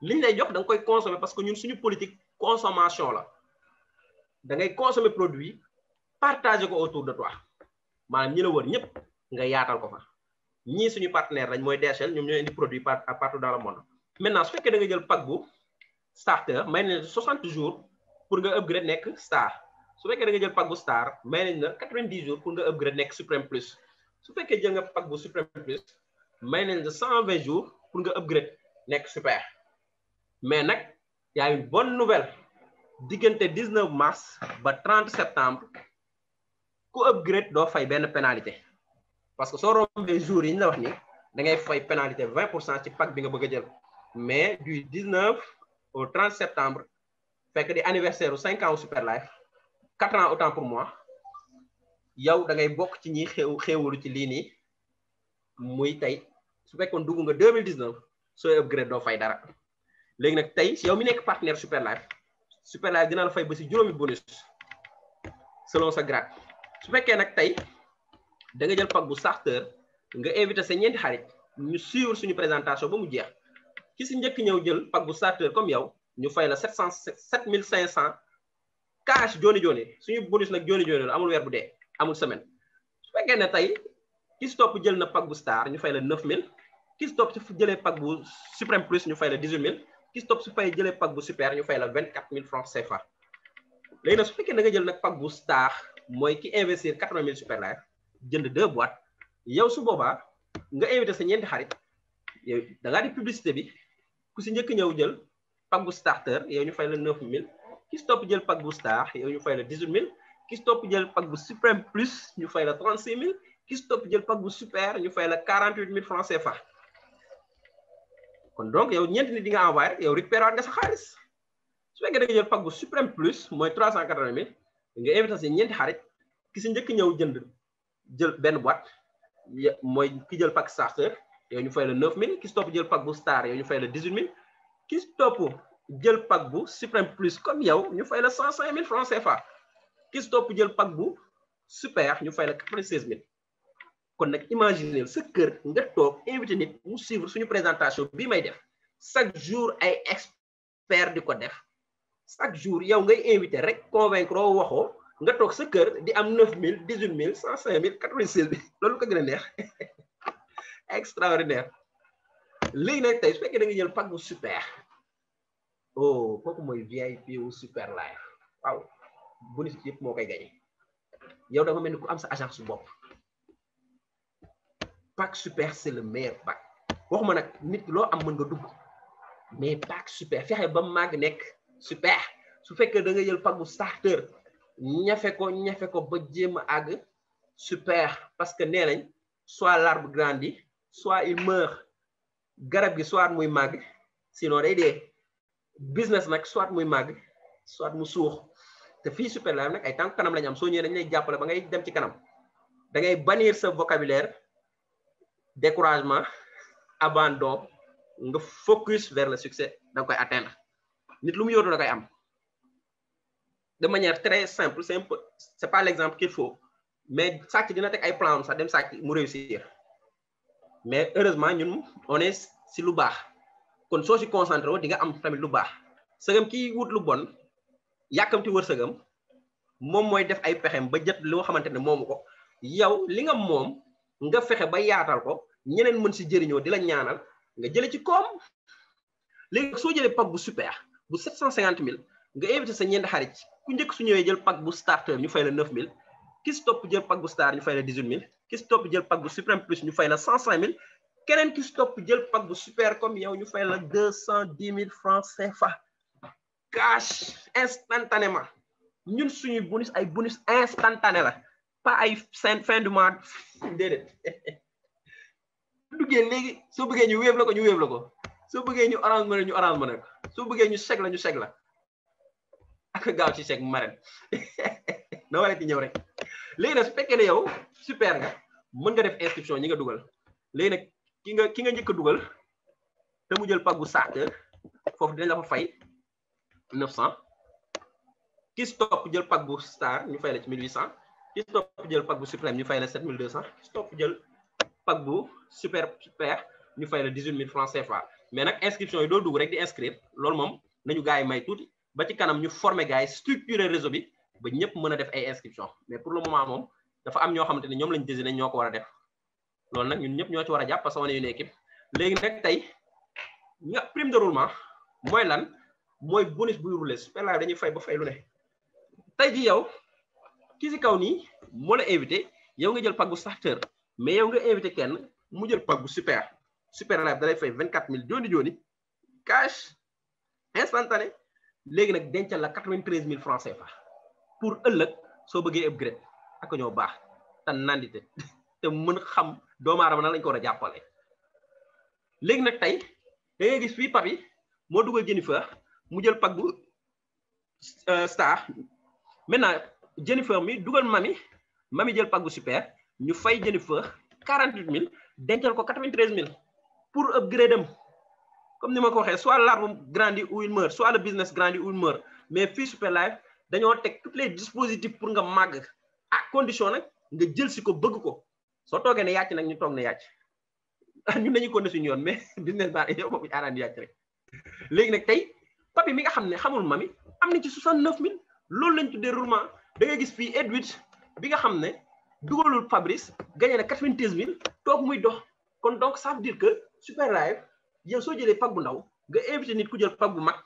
liñ lay jox da nga koy consommer parce que ñun suñu politique consommation la da ngay consommer produit partager ko autour de toi maanaam ñi la wër ñëpp nga yaatal ko fa ñii suñu partenaire lañ mooy DHL ñoom ñooy indi produit partout dans le monde maintenant su fekkee da nga jël pack bu starter may nañ la 60 jours pour nga upgrade nekk star su fekkee da nga jël pack bu star may nañ la 90 jours pour nga upgrade nekk suprême plus su fekkee jël nga pack bu suprême plus may nañ la 120 jours pour nga upgrade nekk super mais nag y a une bonne nouvelle diggante 19 mars ba 30 septembre ku upgrade doo fay benn pénalité parce que soo rombee jours yi ñu la wax ni da ngay fay pénalité 20% ci pack bi nga bëgg a jël mais du 19 au 30 septembre fekk di anniversaire u 5 ans au Super Life 4 ans autant pour moi yow da ngay bokk ci ñi xéewalu ci lii nii muy tey su fekkoon dugg nga 2019 sooy upgrade doo fay dara léegi nag tey yow mi nekk partenaire Super Life dina la fay ba si juróomi bonus selon sa grade su fekkee nag tey da nga jël pack bu starter nga invité sa ñeenti xarit ñu suivre suñu présentation ba mu jeex ki si njëkk ñëw jël pack bu starter comme yow ñu fay la 7500 cash jooni suñu bonus nag jooni la amul weer bu dee amul semaine su fekkee ne tey ki si topp jël na pack bu star ñu fay la 9000 ki si topp ci jëlee pack bu suprême plus ñu fay la 18000 ki si topp su fay jëlee pack bu super ñu fay la 24 000 francs CFA léegi nag su fekkee da nga jël nag pack bu star mooy ki investir 80 000 super life jënd 2 boîtes yow su boobaa nga invité sa ñeenti xarit yow da ngaa di publicité bi ku si njëkk ñëw jël pack bu starter yow ñu fay la 9 000 ki si topp jël pack bu star yow ñu fay la 18 000 ki si topp jël pack bu suprême plus ñu fay la 36 000 ki si topp jël pack bu super ñu fay la 48 000 francs CFA kon donc yow ñeenti nit di nga envoyé yow récupéré waat nga sa xaalis su fekkee da nga jël pack bu suprême plus mooy 380 000 nga invité si ñeenti xarit ki si njëkk ñëw jël benn boîte mooy ki jël pack starter yow ñu fay la 9 000 ki si topp jël pack bu star yow ñu fay la 18 000 ki si topp jël pack bu suprême plus comme yow ñu fay la 105 000 francs CFA ki si topp jël pack bu super ñu fay la 96 000 kon nag imaginer sa kër nga toog invité nit mu suivre suñu présentation bii may def chaque jour ay expert di ko def chaque jour yow ngay invité rek convaincre waxoo nga toog sa kër di am 9 000 18 000 105 000 96 000 loolu ko gën a neex extraordinaire léegi nag tey su fekkee da nga jël pack bu super oh kooku mooy VIP wu super life waaw bonus yëpp moo koy gagné yow da nga mel ni ku am sa agence su bopp pack super c'est le meilleur pack waxuma nag nit loo am mën nga dugg mais pack super fexe ba màgg nekk super su fekkee da nga jël pack bu starter ñafe ko ba jéem a àgg super parce que nee nañ soit l'arbre grandit soit il meurt garab gi soit muy màgg sinon day dee business nag soit muy màgg soit mu suux te fii super life nag ay tànk kanam lañu am soo ñëwee dañ lay jàppale ba ngay dem ci kanam da ngay bannir sa vocabulaire découragement abandon nga focus vers le succès da nga koy atteindre nit lu mu yóotu da koy am de manière très simple c'est pas l'exemple qu'il faut mais sàcc dina teg ay plan sax dem sàcc mu réussir mais heureusement ñun on est si lu baax kon soo si concentré woo di nga am tamit lu baax sëgam kii wut lu bon yàkkamti wërsëgam moom mooy def ay pexem ba jët loo xamante ne moomu ko yow li nga moom nga fexe ba yaatal ko ñeneen mën si jëriñoo di la ñaanal nga jële ci koom léegi soo jëlee pack bu super bu 750 000 nga invité sa ñeenti xarit ku njëkk su ñëwee jël pack bu starter ñu fay la 9 000 ki si topp jël pack bu star ñu fay la 18 000 ki si topp jël pack bu suprême plus ñu fay la 105 000 keneen ki si topp jël pack bu super comme yow ñu fay la 210 000 francs CFA cash instantanément ñun suñuy bonus ay bonus instantané la pas ay fin du mois déedéet duggee léegi soo bëggee ñu wéeb la ko soo bëggee ñu orange money ko soo bëggee ñu chèque la ak gaaw ci chèque marraine na wala ci ñëw rek léegi nag su fekkee ne yow super nga mën nga def inscription ñi nga dugal léegi nag ki nga njëkk a dugal te mu jël pack bu starter foofu dinañ la fa fay 900 ki si topp jël pack bu star ñu fay la ci 1800 ki si topp jël pack bu suprême ñu fay la 7200 ki si topp jël pack bu super ñu fay la 18 000 francs CFA mais nag inscription yi doo dugg rek di inscrire loolu moom nañu gars yi may tuuti ba ci kanam ñu former gars yi structurer réseau bi ba ñëpp mën a def ay inscription mais pour le moment moom dafa am ñoo xamante ne ñoom lañ désigné ñoo ko war a def loolu nag ñun ñëpp ñoo ci war a jàpp parce que on est une équipe léegi nag tey prime de roulement mooy lan mooy bonus buy rouler super live dañuy fay ba fay lu ne tey ji yow ki si kaw nii moo la invité yow nga jël pack bu starter mais yow nga invité kenn mu jël pack bu super live da lay fay 24 000 jooni cash instantané léegi nag dencal la 93 000 francs CFA pour ëllëg soo bëggee upgrade ak ñoo baax te nandite te mën xam doomu aadama na lañ ko war a jàppale léegi nag tey da ngay gis fii papi moo dugal Jennifer mu jël pack bu star maintenant Jennifer mi dugal mami jël pack bu super ñu fay Jennifer 48 000 dencal ko 93 000 pour upgrade am comme ni ma ko waxee soit l'arbre grandit ou il meurt soit le business grandit ou il meurt mais fii super life dañoo teg tous les dispositifs pour nga màgg à condition nag nga jël si ko bëgg ko soo toogee ne yàcc nag ñu toog ne yàcc ñun dañuy continuer suñu yoon mais business baa yow boobu aaraan yàcc rek léegi nag tey papi mi nga xam ne xamul mami am na ci 69 000 loolu lañ tuddee roulement da ngay gis fii Edwidge bi nga xam ne dugalul Fabrice gagné na 93 000 toog muy dox kon donc ça veut dire que super live yow soo jëlee pack bu ndaw nga invité nit ku jël pack bu mag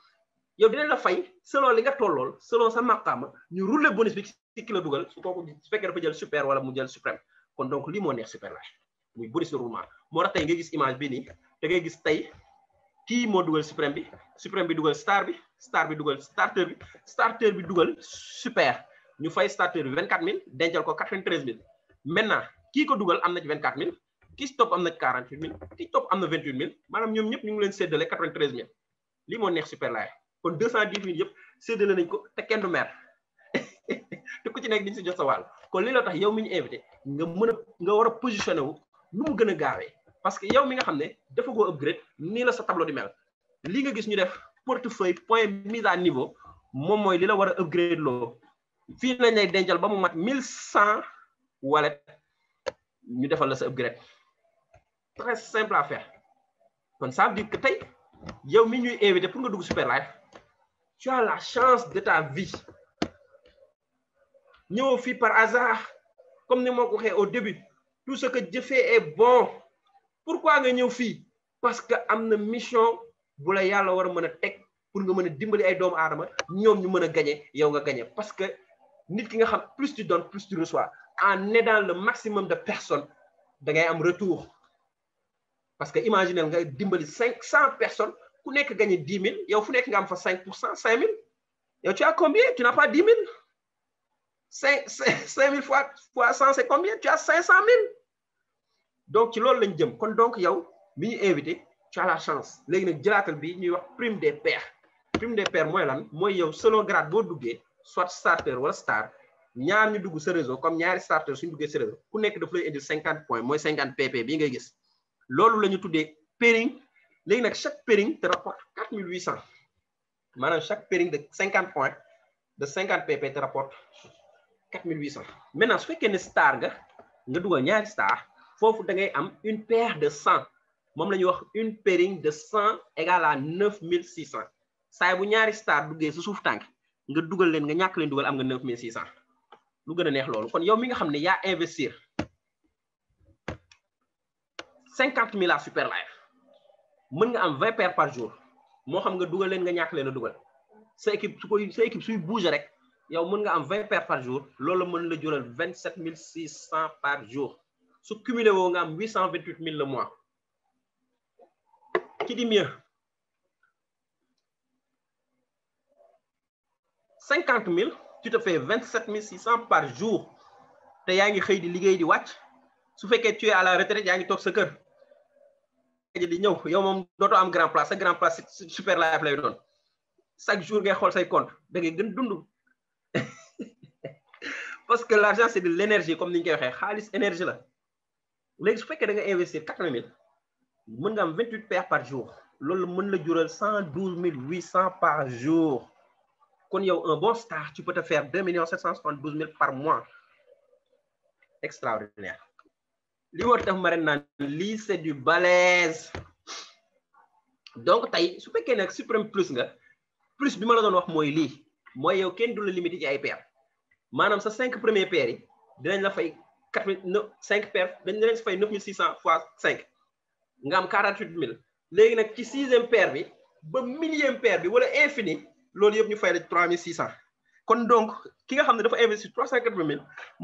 yow dinañ la fay selon li nga tollool selon sa maqaama ñu rouler bonus bi ci ki la dugal su kooku su fekkee dafa jël super wala mu jël suprême kon donc lii moo neex super live muy bonus de roulement moo tax tey nga gis image bi nii da ngay gis tey kii moo dugal suprême bi dugal star bi dugal starter bi dugal super ñu fay starter bi 24000 dencal ko 93000 maintenant kii ko dugal am na ci 24000 kii stop am na ci 48000 kii stop am na 28000 maanaam ñoom ñëpp ñu ngi leen séddale 93000 lii moo neex super live kon 210000 yëpp séddale nañ ko te kenn du mer te ku ci nekk diñ si jot sa wàll kon lii la tax yow mi ñu invité nga war a positionné wu nu mu gën a gaawee parce que yow mi nga xam ne dafa goo upgrade nii la sa tableau di mel lii nga gis ñu def portefeuille point mise à niveau moom mooy li la war a upgrade loo fii nañ lay dencal ba mu mat 1100 wallet ñu defal la sa upgrade très simple à faire kon ça veut dire que tey yow mi ñuy invité pour nga dugg super live tu as la chance de ta vie ñëw fii par hasard comme ni moo ko waxee au début tout ce que Dieu fait est bon pourquoi nga ñëw fii parce que am na mission bu la yàlla war a mën a teg pour nga mën a dimbali ay doomu aadama ñoom ñu mën a gagner yow nga gagner parce que nit ki nga xam plus tu donnes plus tu reçois en aidant le maximum de personnes da ngay am retour parce que imaginez nga dimbali 500 personnes ku nekk gagner 10 000 yow fu nekk nga am fa 5% 5 000 yow tu as combien tu n'as pas 10 000 5 000 fois 100 c'est combien tu as 500 000 donc ci loolu lañ jëm kon donc yow mi ñu invité tu as la chance léegi nag jëlaatal bi ñuy wax prime des pairs mooy lan mooy yow selon grade boo duggee soit starter wala star ñaar ñu dugg sa réseau comme ñaari starter suñu duggee sa réseau ku nekk daf lay indil 50 points mooy 50 pp bii ngay gis loolu la ñu tuddee pairing léegi nag chaque pairing te rapporte 4800 maanaam chaque pairing de 50 points de 50 pp te rapporte 4800 maintenant su fekkee ne star nga dugal ñaari star foofu da ngay am une paire de 100 moom la ñuy wax une pairing de 100 égale à 9600 saay bu ñaari star duggee su suuf tànk nga dugal leen nga ñàkk leen dugal am nga 9600 lu gën a neex loolu kon yow mi nga xam ne yaa investir 50 000 à super live mën nga am 20 paires par jour moo xam nga dugal leen nga ñàkk leen a dugal sa équipe suy bouger rek yow mën nga am 20 paires par jour loolu mën la jural 27 600 par jour su cumulé woo nga am 828 000 le mois qui dit mieux 50 000 tu te fais 27 600 par jour te yaa ngi xëy di liggéey di wàcc su fekkee tu es à la retraite yaa ngi toog sa kër di ñëw yow moom dootoo am grand place sa grand place super live lay doon chaque jour ngay xool say compte da ngay gën dund parce que l'argent c'est de l'énergie comme ni ñu koy waxee xaalis énergie la léegi su fekkee da nga investir 80 000 mën nga am 28 paires par jour loolu mën la jural 112 800 par jour kon yow un bon star tu peux te faire 2 772 000 par mois extraordinaire li war tax ma ren naan lii c'est du balèze donc tey su fekkee nag suprême plus nga plus bi ma la doon wax mooy lii mooy yow kenn du la limité ci ay paires maanaam sa 5 premières paires yi dinañ la fay 5 paires dañ leen fay 9600 fois 5 nga am 48 000 léegi nag ci 6e paire bi ba 1000e paire bi wala infini loolu yëpp ñu fay la 3600 kon donc ki nga xam ne dafa investir 380 000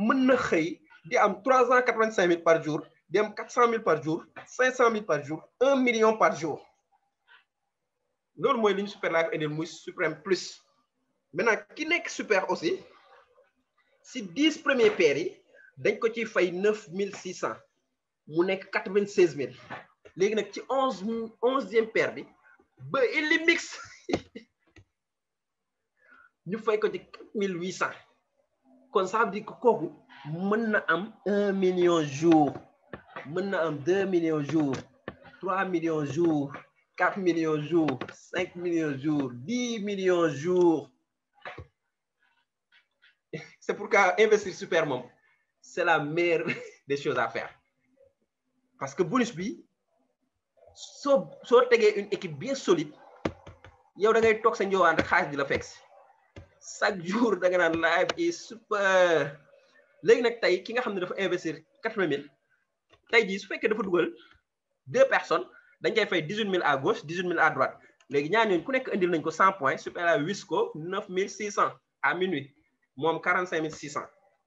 mën na xëy di am 385 000 par jour di am 400 000 par jour 500 000 par jour 1 million par jour loolu mooy li ñu super live indil muy suprême plus maintenant ki nekk super aussi si 10 premières paires yi dañ ko ci fay 9600 mu nekk 96 000 léegi nag ci 11e paire bi ba illimix ñu fay ko ci 4800 kon ça veut dire que kooku mën na am 1 million jour mën na am 2 millions jour 3 millions jour 4 millions jour 5 millions jour 10 millions jour c'est pourquoi investir super moom c'est la meilleure des choses à faire parce que bonus bi soo tegee une équipe bien solide yow da ngay toog sa njoowaan rek xaalis di la fekk chaque jour da nga naan live is super léegi nag tey ki nga xam ne dafa investir 80 000 tey jii su fekkee dafa dugal 2 personnes dañ koy fay 18 000 à gauche 18 000 à droite léegi ñaar ñooñu ku nekk indil nañ ko 100 points Super Life wis ko 9600 à minuit moom 45600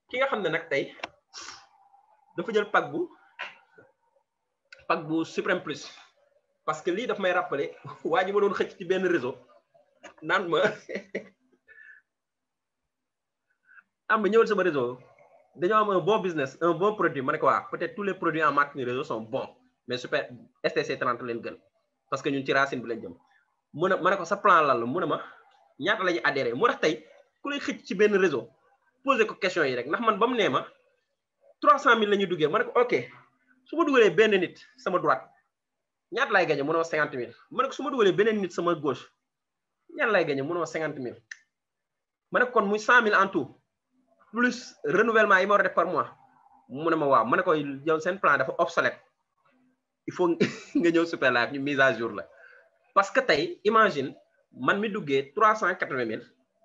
ki nga xam ne nag tey dafa jël pack bu Suprême Plus parce que lii daf may rappeler waa ji ma doon xëcc ci benn réseau naan ma am na ñëwal sama réseau dañoo am un bon business un bon produit ma ne ko waa peut-être tous les produits en marketing réseau sont bons mais Super STC 30 leen gën parce que ñun ci racine bi lañ jëm mu ne ma ne ko sa plan lan la mu ne ma ñaata la ñuy adhéré mu tax tey ku lay xëcc ci benn réseau posé ko question yi rek ndax man ba mu nee ma 300000 la ñuy duggee ma ne ko ok su ma dugalee benn nit sama droite ñaata lay gagné mu ne ma 50000 ma ne ko su ma dugalee beneen nit sama gauche ñaata lay gagné mu ne ma 50000 ma ne ko kon muy 100000 en tout plus renouvellement yi ma war a def par mois mu ne ma waaw ma ne ko yow seen plan dafa obsolète il faut nga ñëw Super Life ñu mise à jour la parce que tey imagine man mi duggee 380000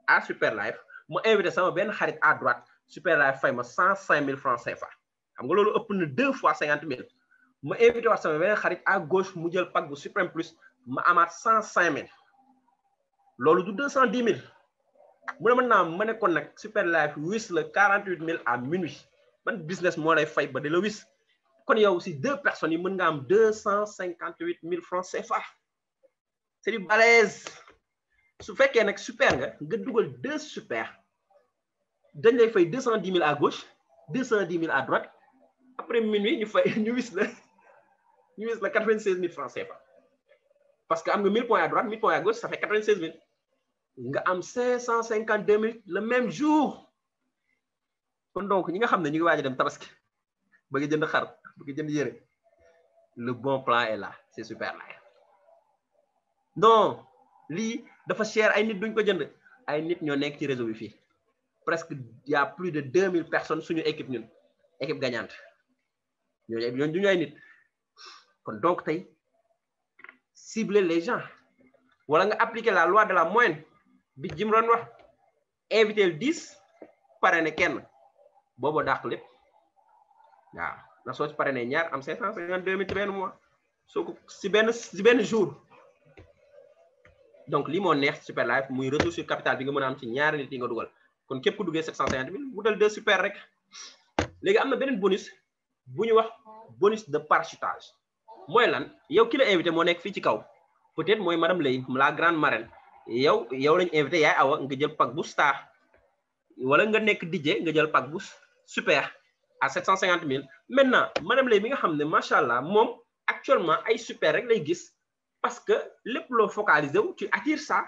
à Super Life mu invité sama benn xarit à droite Super Life fay ma 105000 francs CFA xam nga loolu ëpp na 2 fois 50000 ma invité waat sama benn xarit à gauche mu jël pack bu Suprême Plus ma amaat 105000 loolu du 210000 mu ne maintenant ma ne kon nag Super Life wis la 48000 à minuit man business moo lay fay ba di la wis kon yow si 2 personnes yi mën nga am 258000 francs CFA c'est du balèze su fekkee nag super nga dugal 2 super dañ lay fay 210000 à gauche 210000 à droite après minuit ñu fay ñu wis la 96000 francs CFA parce que am nga 1000 points à droite 1000 points à gauche ça fait 96000 nga am 552000 le même jour kon donc ñi nga xam ne ñu ngi waaj a dem tabaski bëgg jënd xar bëgg jënd yére le bon plan est là c'est Super Life non lii dafa cher ay nit duñ ko jënd ay nit ñoo nekk ci réseau bi fii presque il y a plus de 2000 personnes suñu équipe ñun équipe gagnante ñooñu duñu ay nit kon donc tey cibler les gens wala nga appliquer la loi de la moyenne bi Jim doon wax inviter le 10 parrainer kenn boobu dàq lépp waaw na soo ci parrainer ñaar am 552000 ci benn mois soo ko si benn jour donc lii moo neex Super Life muy retour sur capital bi nga mën a am ci ñaari nit yi nga dugal kon képp ku duggee 750000 mu dal 2 super rek léegi am na beneen bonus bu ñu wax bonus de parachutage mooy lan yow ki la invité moo nekk fii ci kaw peut-être mooy madame Lay la grande marraine yow lañu invité yaay awa nga jël pack bu star wala nga nekk DJ nga jël pack bu super à 750000 maintenant madame Lay mi nga xam ne macha allah moom actuellement ay super rek lay gis parce que lépp loo focalisé wu tu attires ça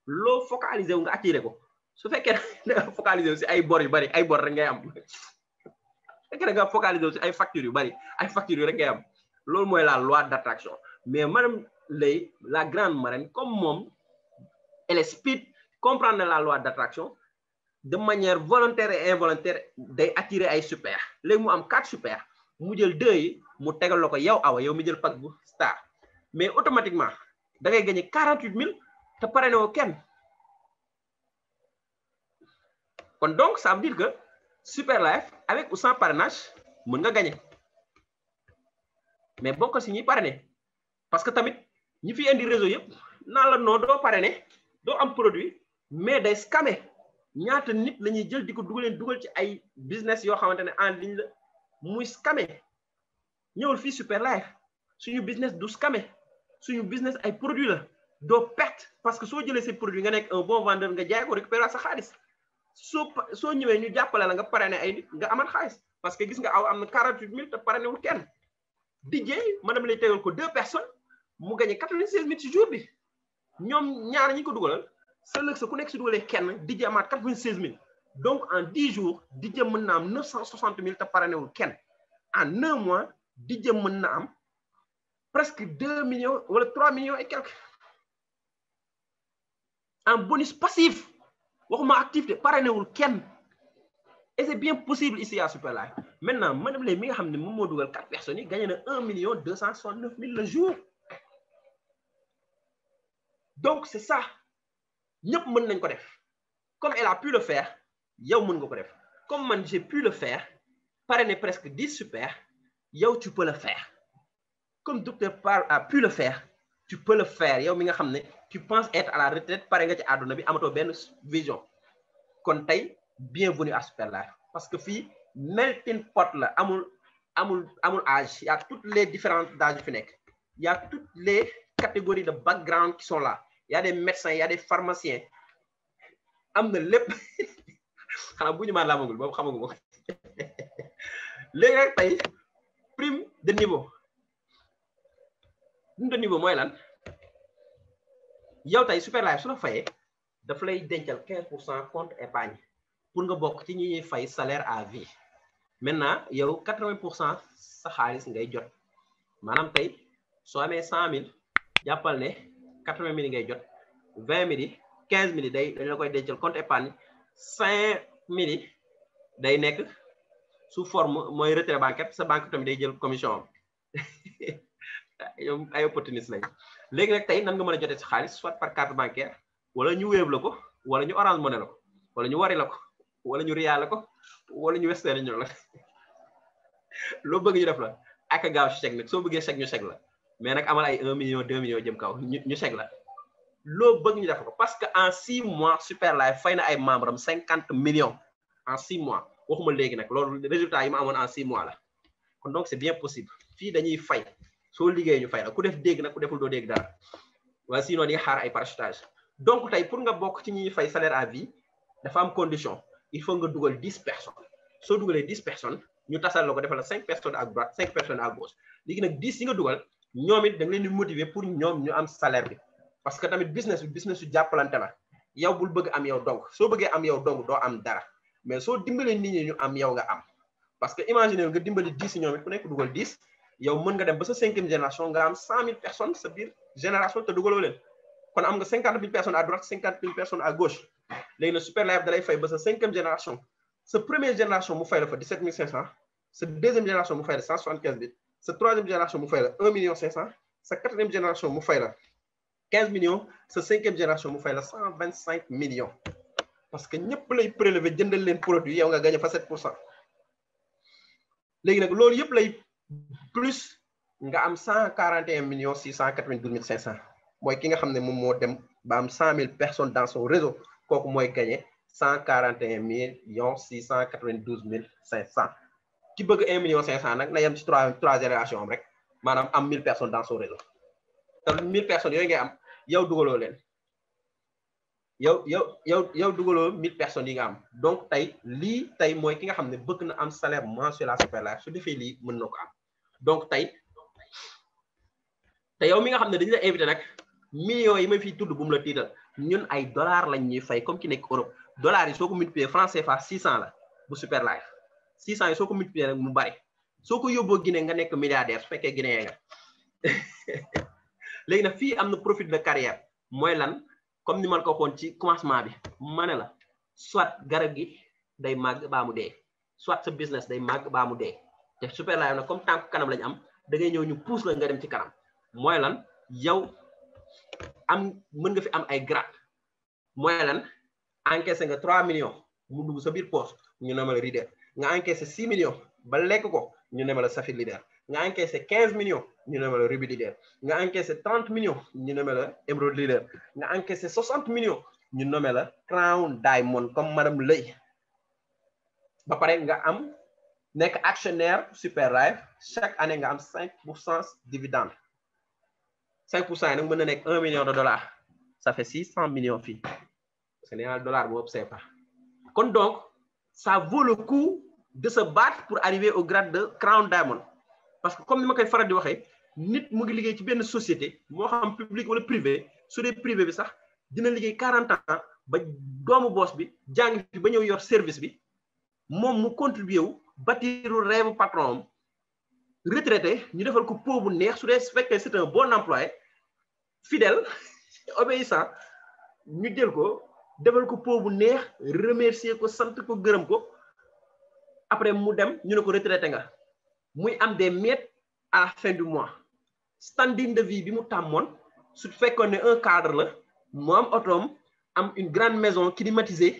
loo focalisé wu nga attiré ko su fekkee da nga focalisé wu si ay bor yu bari ay bor rek ngay am su fekkee da nga focalisé wu si ay factures yu bari ay factures yu rek ngay am loolu mooy la loi d'attraction mais madame Lay la grande marraine comme moom elle est speed comprendre la loi d'attraction de manière volontaire et involontaire day attirer ay super léegi mu am 4 super mu jël 2 yi mu tegal la ko yow awa yow mi jël pack bu star mais automatiquement da ngay gagner 48000 te parrainé woo kenn kon donc ça veut dire que Super Life avec ou sans parrainage mën nga gagner mais bokk si ñi parrainé parce que tamit ñi fi indi réseau yëpp naan la non doo parrainé doo am produit mais day scammer ñaata nit la ñuy jël di ko dugal ci ay business yoo xamante ne en ligne la muy scammer ñëwul fii Super Life suñu business du scammer suñu business ay produit la doo perte parce que soo jëlee ces produits nga nekk un bon vendeur nga jaay ko récupérer sa xaalis soo ñëwee ñu jàppale la nga parrainé ay nit nga amal xaalis parce que gis nga aw am na 48000 te parrainé wul kenn DJ madame lay tegal ko 2 personnes mu gagné 96000 ci jour bi ñoom ñaar ñi ko dugalal sa lëg sa ku nekk si dugalee kenn DJ amaat 96000 donc en 10 jours DJ mën na am 960000 te parrainé wul kenn en 1 mois DJ mën na am presque 2 millions wala 3 millions et quelques en bonus passif waxuma actif de parrainé wul kenn et c'est bien possible ici à Super Life maintenant madame Lay mi nga xam ne moom moo dugal 4 personnes yi gagné na 1 269 000 le jour donc c'est ça ñëpp mën nañ ko def comme elle a pu le faire yow mën nga ko def comme man j'ai pu le faire parrainer presque 10 super yow tu peux le faire comme docteur Par a pu le faire tu peux le faire yow mi nga xam ne tu penses être à la retraite pare nga ci àdduna bi amatoo benn vision kon tey bienvenue à Super Life parce que fii melting pot la amul âge il y a toutes les différentes âges yu fi nekk il y a toutes les catégories de background qui sont là il y a des médecins il y a des pharmaciens am na lépp xanaa bu ñu maa laamagul boobu xamagu ma léegi rek tey prime de niveau mooy lan yow tey Super Life su la fayee daf lay dencal 15% compte épargne pour nga bokk ci ñi ñuy fay salaire à vie maintenant yow 80% sa xaalis ngay jot maanaam tey soo amee 100 000 jàppal ne 80 000 ngay jot 20 000 15 000 dañ la koy dencal compte épargne 5 000 day nekk sous forme mooy retrait bancaire sa banque tamit day jël commission yow ay opportuniste lañ léegi nag tey nan nga mën a jotee si xaalis soit par carte bancaire wala ñu Wave la ko wala ñu Orange Money la ko wala ñu Wari la ko wala ñu Ria la ko wala ñu Western Union la loo bëgg ñu def la ak gaaw si chèque nag soo bëggee chèque ñu chèque la mais nag amal ay 1 million 2 millions jëm kaw ñu chèque la loo bëgg ñu def ko parce que en 6 mois Super Life fay na ay membres am 50 millions en 6 mois waxuma léegi nag loolu résultat yi ma amoon en 6 mois la kon donc c'est bien possible fii dañuy fay soo liggéey ñu fay la ku def dégg nag ku deful doo dégg dara waaye sinon di nga xaar ay parachutage donc tey pour nga bokk ci ñi ñuy fay salaire à vie dafa am condition il faut nga dugal 10 personnes soo dugalee 10 personnes ñu tasal la ko defal la 5 personnes à droite 5 personnes à gauche léegi nag 10 yi nga dugal ñoom it da nga leen di motiver pour ñoom ñu am salaire bi parce que tamit business su jàppalante la yow bul bëgg am yow donc soo bëggee am yow donc doo am dara mais soo dimbalee nit ñi ñu am yow nga am parce que imaginer nga dimbali 10 ñoom it ku nekk dugal 10 yow mën nga dem ba sa 5e génération nga am 100 000 personnes sa biir génération te dugaloo leen kon am nga 50 000 personnes à droite 50 000 personnes à gauche léegi nag Super Life da lay fay ba sa 5e génération sa première génération mu fay la fa 17 500 sa deuxième génération mu fay la 175 000 sa troisième génération mu fay la 1 500 000 sa quatrième génération mu fay la 15 millions sa 5e génération mu fay la 125 millions parce que ñëpp lay prélever jëndal leen produit yow nga gagné fa 7%. léegi nag loolu yëpp lay plus nga am 141 692 500 mooy ki nga xam ne moom moo dem ba am 100 000 personnes dans son réseau kooku mooy gagné 141 692 500 ki bëgg 1 500 000 nag na yem ci 3 générations am rek maanaam am 1000 personnes dans son réseau te 1000 personnes yooyu ngay am yow dugaloo leen yow dugaloo 1000 personnes yi nga am donc tey mooy ki nga xam ne bëgg na am salaire mensuel à Super Life su defee lii mën na ko am donc tey te yow mi nga xam ne dañu la invité nag millions yi ma fiy tudd bu mu la tiital ñun ay dollars lañ ñuy fay comme ki nekk Europe dollars yi soo ko multiplier franc CFA 600 la bu Super Life 600 yi soo ko multiplier rek mu bari soo ko yóbboo Guinée nga nekk milliardaire su fekkee Guinée nga léegi nag fii am na profit de carrière mooy lan comme ni ma la ko waxoon ci commencement bi ma ne la soit garab gi day màgg baa mu dee soit sa business day màgg baa mu dee te Super Life nag comme tànk kanam lañu am da ngay ñëw ñu pousse la nga dem ci kanam mooy lan yow mën nga fi am ay grade mooy lan encaissé nga 3 millions mu dugg sa biir poche ñu ne ma la leader nga encaissé 6 millions ba lekk ko ñu ne ma la Safir leader nga encaissé 15 millions ñu ne ma la Ruby leader nga encaissé 30 millions ñu ne ma la Emerald leader nga encaissé 60 millions ñu nommé la Crown Diamond comme madame Lay ba pare nga am nekk actionnaire Super Life chaque année nga am 5% dividende 5% yi nag mën na nekk 1 million de dollars ça fait 600 millions fii parce que nee naa dollar boobu c'est pas kon donc ça vaut le coup de se battre pour arriver au grade de Crown Diamond parce que comme ni ma koy faral di waxee nit mu ngi liggéey ci benn société moo xam public wala privé su dee privé bi sax dina liggéey 40 ans ba doomu boss bi jàng fi ba ñëw yor service bi moom mu contribuer wu bâtiru rêve patron am retraité ñu defal ko pot bu neex su dee su fekkee c'est un bon employé fidèle obéissant ñu jël ko defal ko pot bu neex remercier ko sant ko gërëm ko après mu dem ñu ne ko retraité nga muy am des miettes à la fin du mois standing de vie bi mu tàmmoon su fekkoon ne un cadre la mu am otoom am une grande maison climatisée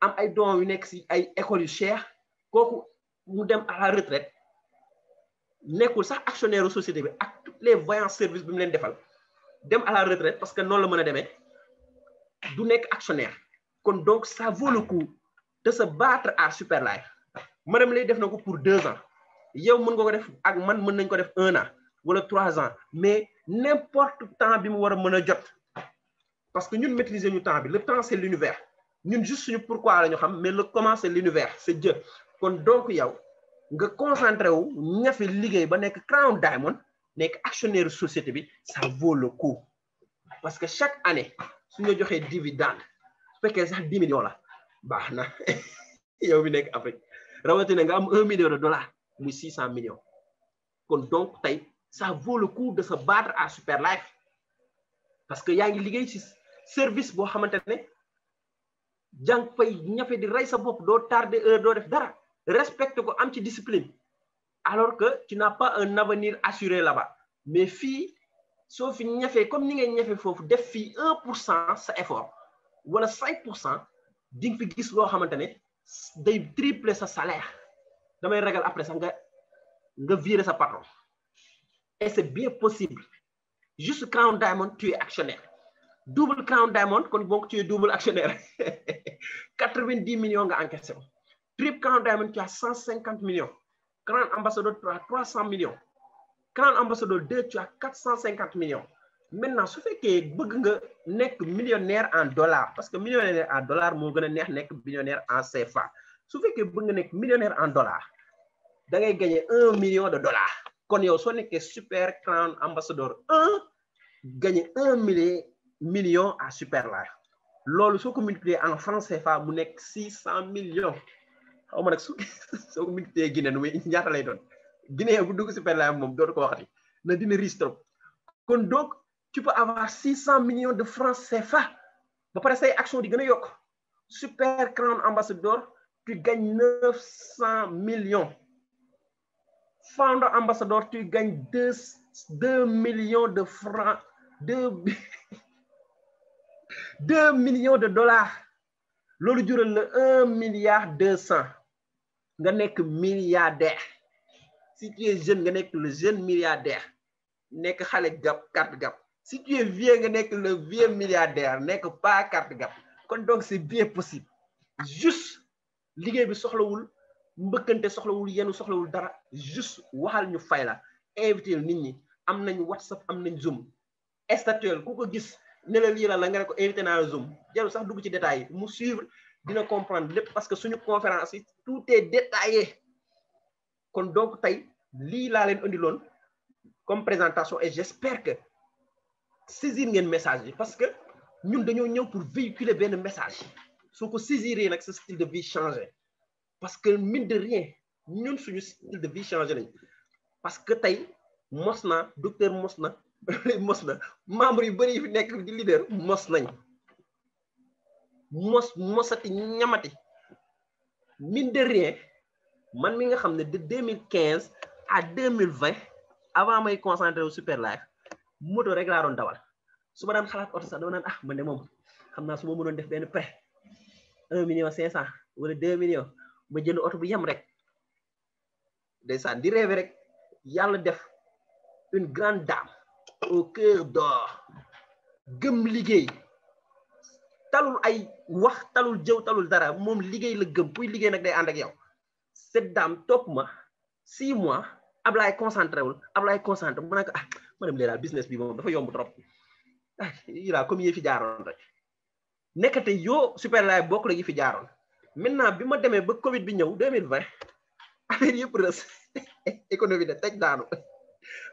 am ay doom yu nekk ci ay écoles yu cher kooku mu dem à la retraite nekkul sax actionnaire société bi ak toutes les voyants services bi mu leen defal dem à la retraite parce que non la mën a demee du nekk actionnaire kon donc ça vaut le coup de se battre à Super Life madame lay def na ko pour 2 ans yow mën nga ko def ak man mën nañ ko def 1 an wala 3 ans mais n'importe temps bi mu war a mën a jot parce que ñun maîtriser ñu temps bi le temps c'est l'univers ñun juste suñu pourquoi la ñu xam mais le comment c'est l'univers c'est Dieu kon donc yow nga concentré wu ñafi liggéey ba nekk Crown Diamond nekk actionnaire société bi ça vaut le coup parce que chaque année su ñu joxee dividende su fekkee sax 10 millions la baax na yow bi nekk Afrique rawatina nga am 1 million de dollars muy 600 millions kon donc tey ça vaut le coup de se battre à Super Life parce que yaa ngi liggéey ci service boo xamante ne jàng fay ñafe di rey sa bopp doo tarder heure doo def dara respecte ko am ci discipline alors que tu n'as pas un avenir assuré là-bas mais fii soo fi ñafee comme ni ngay ñafe foofu def fii 1% sa effort wala 5% di nga fi gis loo xamante ne day tripler sa salaire damay ragal après sax nga virer sa patron et c'est bien possible juste Crown Diamond tu es actionnaire double Crown Diamond kon donc tu es double actionnaire 90 millions nga encaissé ko triple Crown Diamond tu as 150 millions Crown Ambassador tu as 300 millions Crown Ambassador 2 tu as 450 millions maintenant su fekkee bëgg nga nekk millionnaire en dollars parce que millionnaire en dollars moo gën a neex nekk millionnaire en CFA su fekkee bëgg nga nekk millionnaire en dollars da ngay gagner 1 million de dollars kon yow soo nekkee Super Crown Ambassador 1 gagner 1 million à Super Life loolu soo ko multiplier en franc CFA mu nekk 600 millions xaw ma nag soo ko multiplier Guinée nu muy ñaata lay doon Guinée bu dugg Super Life moom dootu ko waxati na dina riche trop kon donc tu peux avoir 600 millions de francs CFA ba pare say action di gën a yokk Super Crown Ambassador tu gagnes 900 millions Founder Ambassador tu gagnes 2 millions de francs 2 millions de dollars loolu jural la 1 milliard 200 nga nekk milliardaire si tu es jeune nga nekk le jeune milliardaire nekk xale gap carte gap si tu es vieux nga nekk le vieux milliardaire nekk pas carte gap kon donc c'est bien possible juste liggéey bi soxlawul mbëkkante soxlawul yenu soxlawul dara juste waxal ñu fay la invité nit ñi am nañ WhatsApp am nañ Zoom statuel ku ko gis ne la lii la nga ne ko invité naa Zoom jarul sax dugg ci détails yi mu suivre dina comprendre lépp parce que suñu conférence yi tout est détaillé kon donc tey lii laa leen andiloon comme présentation et j'espère que saisir ngeen message yi parce que ñun dañoo ñëw pour véhiculer benn message soo ko saisiree nag sa style de vie changé parce que mine de rien ñun suñu style de vie changé nañ parce que tey mos na docteur mos na membre yu bëri yi fi nekk di leader mos nañ mosati ñamati mine de rien man mi nga xam ne de 2015 à 2020 avant may concentré wu Super Life moto rek laa doon dawal su ma daan xalaat oto sax dama naan man de moom xam naa su ma mënoon def benn prêt 1 million 500 wala 2 millions ma jënd oto bu yem rek ndeysaan di rêver rek yàlla def une grande dame au cœur d'or gëm liggéey talul ay wax talul jëw talul dara moom liggéey la gëm kuy liggéey nag day ànd ak yow cette dame topp ma 6 mois Ablaye concentré wul Ablaye concentré mu ne ko ma dem daal business bi moom dafa yomb trop yi laa comme yi fi jaaroon rek nekkate yoo Super Life bokk la yi fi jaaroon maintenant bi ma demee ba Covid bi ñëw 2020 affaire yëpp rës économie de teg daanu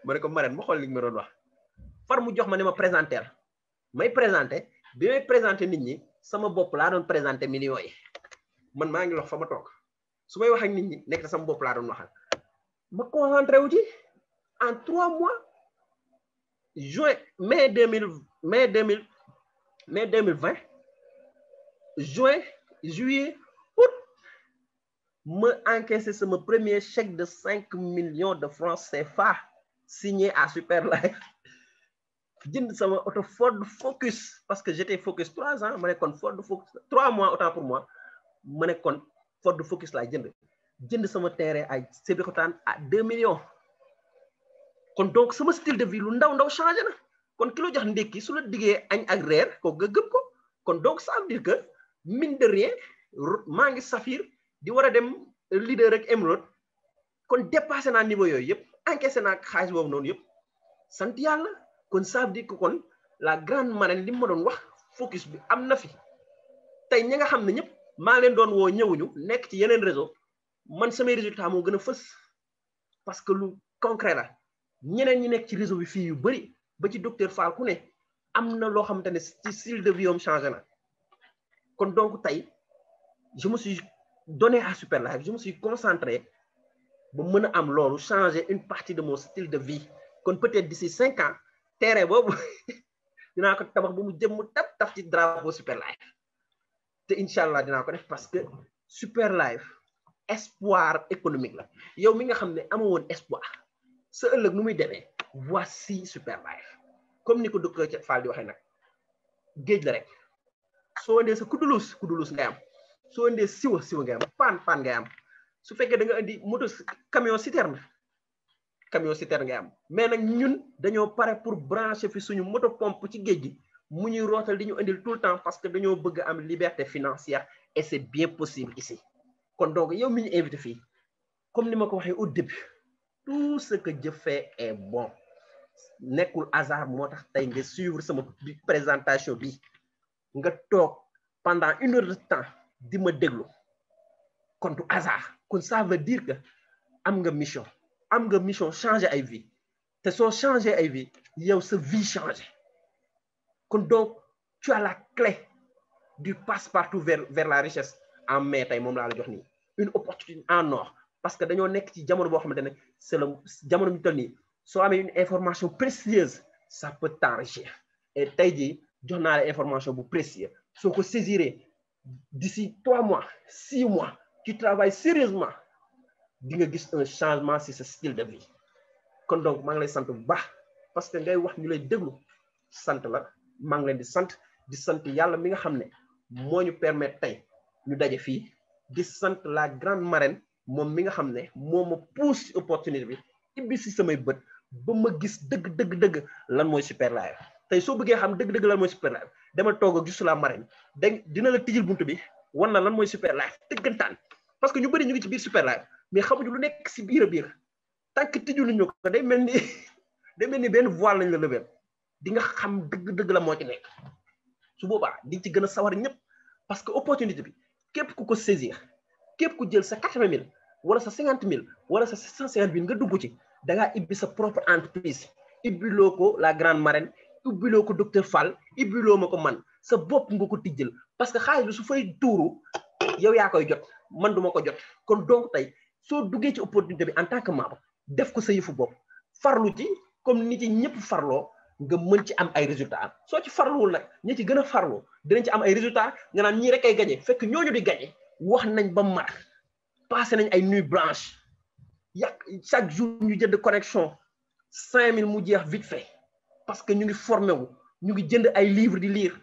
ma ne ko Marème ma xool li nga ma doon wax far mu jox ma ne ma présenter may présenté bi may présenté nit ñi sama bopp laa doon présenté millions yi man maa ngi wax fa ma toog su may wax ak nit ñi nekk sama bopp laa doon waxal ma concentré wu ci en 3 mois mai 2020 juin juillet août ma encaissé sama premier chèque de 5 millions de francs CFA signé à Super Life jënd sama auto Ford Focus parce que j'étais Focus 3 ans ma ne kon Ford Focus 3 mois autant pour moi ma ne kon Ford Focus laa jënd sama terrain ay Sébikotane à 2 millions kon donc sama style de vie lu ndaw changé na kon ki la jox ndékki su la diggee añ ak reer ko nga gëm ko kon donc ça veut dire que mine de rien maa ngi Safir di war a dem leader ak Emerald kon dépassé naa niveau yooyu yëpp encaissé naa xaalis boobu noonu yëpp sant yàlla kon ça veut dire que kon la grande marraine li ma doon wax focus bi am na fi tey ñi nga xam ne ñëpp maa leen doon woo ñëwuñu nekk ci yeneen réseau man samay résultat moo gën a fës parce que lu concret la ñeneen ñi nekk ci réseau bi fii yu bëri ba ci docteur Fall ku ne am na loo xamante ne ci style de vie am changé na kon donc tey je me suis donné à Super Life je me suis concentré ba mën a am loolu changer une partie de mon style de vie kon peut-être d'ici 5 ans terrain boobu dinaa ko tabax ba mu jëm mu taf ci drapeau Super Life te incha allah dinaa ko def parce que Super Life espoir économique la yow mi nga xam ne amoo woon espoir sa ëllëg nu muy demee voici Super Life comme ni ko docteur Fall di waxee nag géej la rek soo indee sa kudulus ngay am soo indee siwa ngay am paan ngay am su fekkee da nga indi moto camion citerne ngay am mais nag ñun dañoo pare pour brancher fi suñu moto pompe ci géej gi mu ñuy rootal di ñu indil tout le temps parce que dañoo bëgg am liberté financière et c'est bien possible ici kon donc yow mi ñu invité fii comme ni ma ko waxee au début tout ce que je fais est bon nekkul hasard moo tax tey nga suivre sama présentation bi nga toog pendant 1 heure de temps di ma déglu kon du hasard kon ça veut dire que am nga mission changer ay vie te soo changer ay vie yow sa vie changer kon donc tu as la clé du passe-partout vers la richesse en main tey moom laa la jox nii une opportunité en or parce que dañoo nekk ci jamono boo xamante ne c'est le jamono ñu toll nii soo amee une information précieuse ça peut t'enrichir et tey jii jox naa la information bu précieuse soo ko saisiree d'ici 3 mois 6 mois tu travailles sérieusement di nga gis un changement sur ce style de vie kon donc maa ngi lay sant bu baax parce que ngay wax ñu lay déglu sant la maa ngi leen di sant yàlla mi nga xam ne moo ñu permettre tey ñu daje fii di sant la grande marraine moom mi nga xam ne moo ma pousse opportunité bi ibbi si samay bët ba ma gis dëgg lan mooy Super Life tey soo bëggee xam dëgg lan mooy Super Life demal toog ak juste la marraine dina la tijjil buntu bi wan na lan mooy Super Life dëggantaan parce que ñu bëri ñu ngi ci biir Super Life mais xamuñu lu nekk si biir a biir tant que tijjul ñu ko day mel ni benn voile lañ la lever di nga xam dëgg la moo ci nekk su boobaa di ci gën a sawar ñëpp parce que opportunité bi képp ku ko saisir képp ku jël sa 80 000 wala sa 50 000 wala sa 150 000 nga dugg ci da ngaa ibbi sa propre entreprise ibbiloo ko la grande marraine ibbiloo ko docteur Fall ibbiloo ma ko man sa bopp nga ko tijjal parce que xaalis bi su fay tuuru yow yaa koy jot man duma ko jot kon donc tey soo duggee ci opportunité bi en tant que membre def ko sa yëfu bopp farlu ci comme ni ci ñëpp farloo nga mën ci am ay résultats soo ci farluwul nag ñi ci gën a farloo dinañ ci am ay résultats nga naan ñii rek ay gagné fekk ñooñu di gagné wax nañ ba mar passé nañ ay nuit blanche chaque jour ñu jënd connexion 5000 mu jeex vite fait parce que ñu ngi formé wu ñu ngi jënd ay livres di lire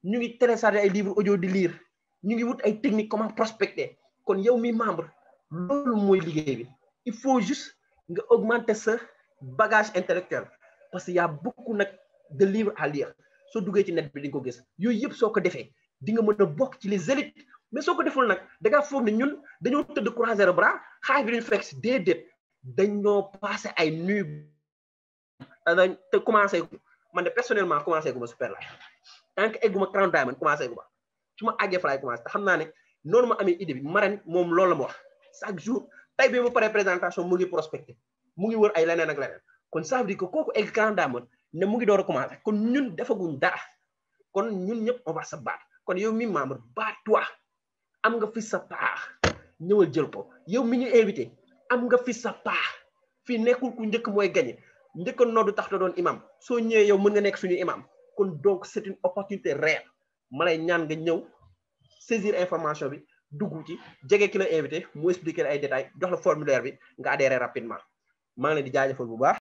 ñu ngi télécharger ay livres audio di lire ñu ngi wut ay techniques comment prospecter kon yow mi membre loolu mooy liggéey bi il faut juste nga augmenter sa bagage intellectuel parce que y a beaucoup nag de livres à lire soo duggee ci net bi di nga ko gis yooyu yëpp soo ko defee di nga mën a bokk ci les élites mais soo ko deful nag da ngaa foog ne ñun dañoo tëdd croiser le bras xaalis bi dañu fekk si déedéet dañoo passé ay nuits te commencé man de personnellement commencé gu ma Super Life tant que egguma 30 diamond commencé gu ma su ma àggee fa laay commencé te xam naa ne noonu ma amee idée bi marraine moom loolu la ma wax chaque jour tey bi mu paree présentation mu ngi prospecté mu ngi wër ay leneen ak leneen kon ça veut dire que kooku egg 30 diamond ne mu ngi door a commencé kon ñun defaguñ dara kon ñun ñëpp on va se battre kon yow mi membre bat-toi am nga fi sa part ñëwal jël ko yow mi ñu invité am nga fi sa part fii nekkul ku njëkk mooy gagné njëkk noddu tax da doon imam soo ñëwee yow mën nga nekk suñu imam kon donc c'est une opportunité réelle ma lay ñaan nga ñëw saisir information bi dugg ci jege ki la invité mu expliquer ay détails jox la formulaire bi nga adhéré rapidement maa ngi leen di jaajëfal bu baax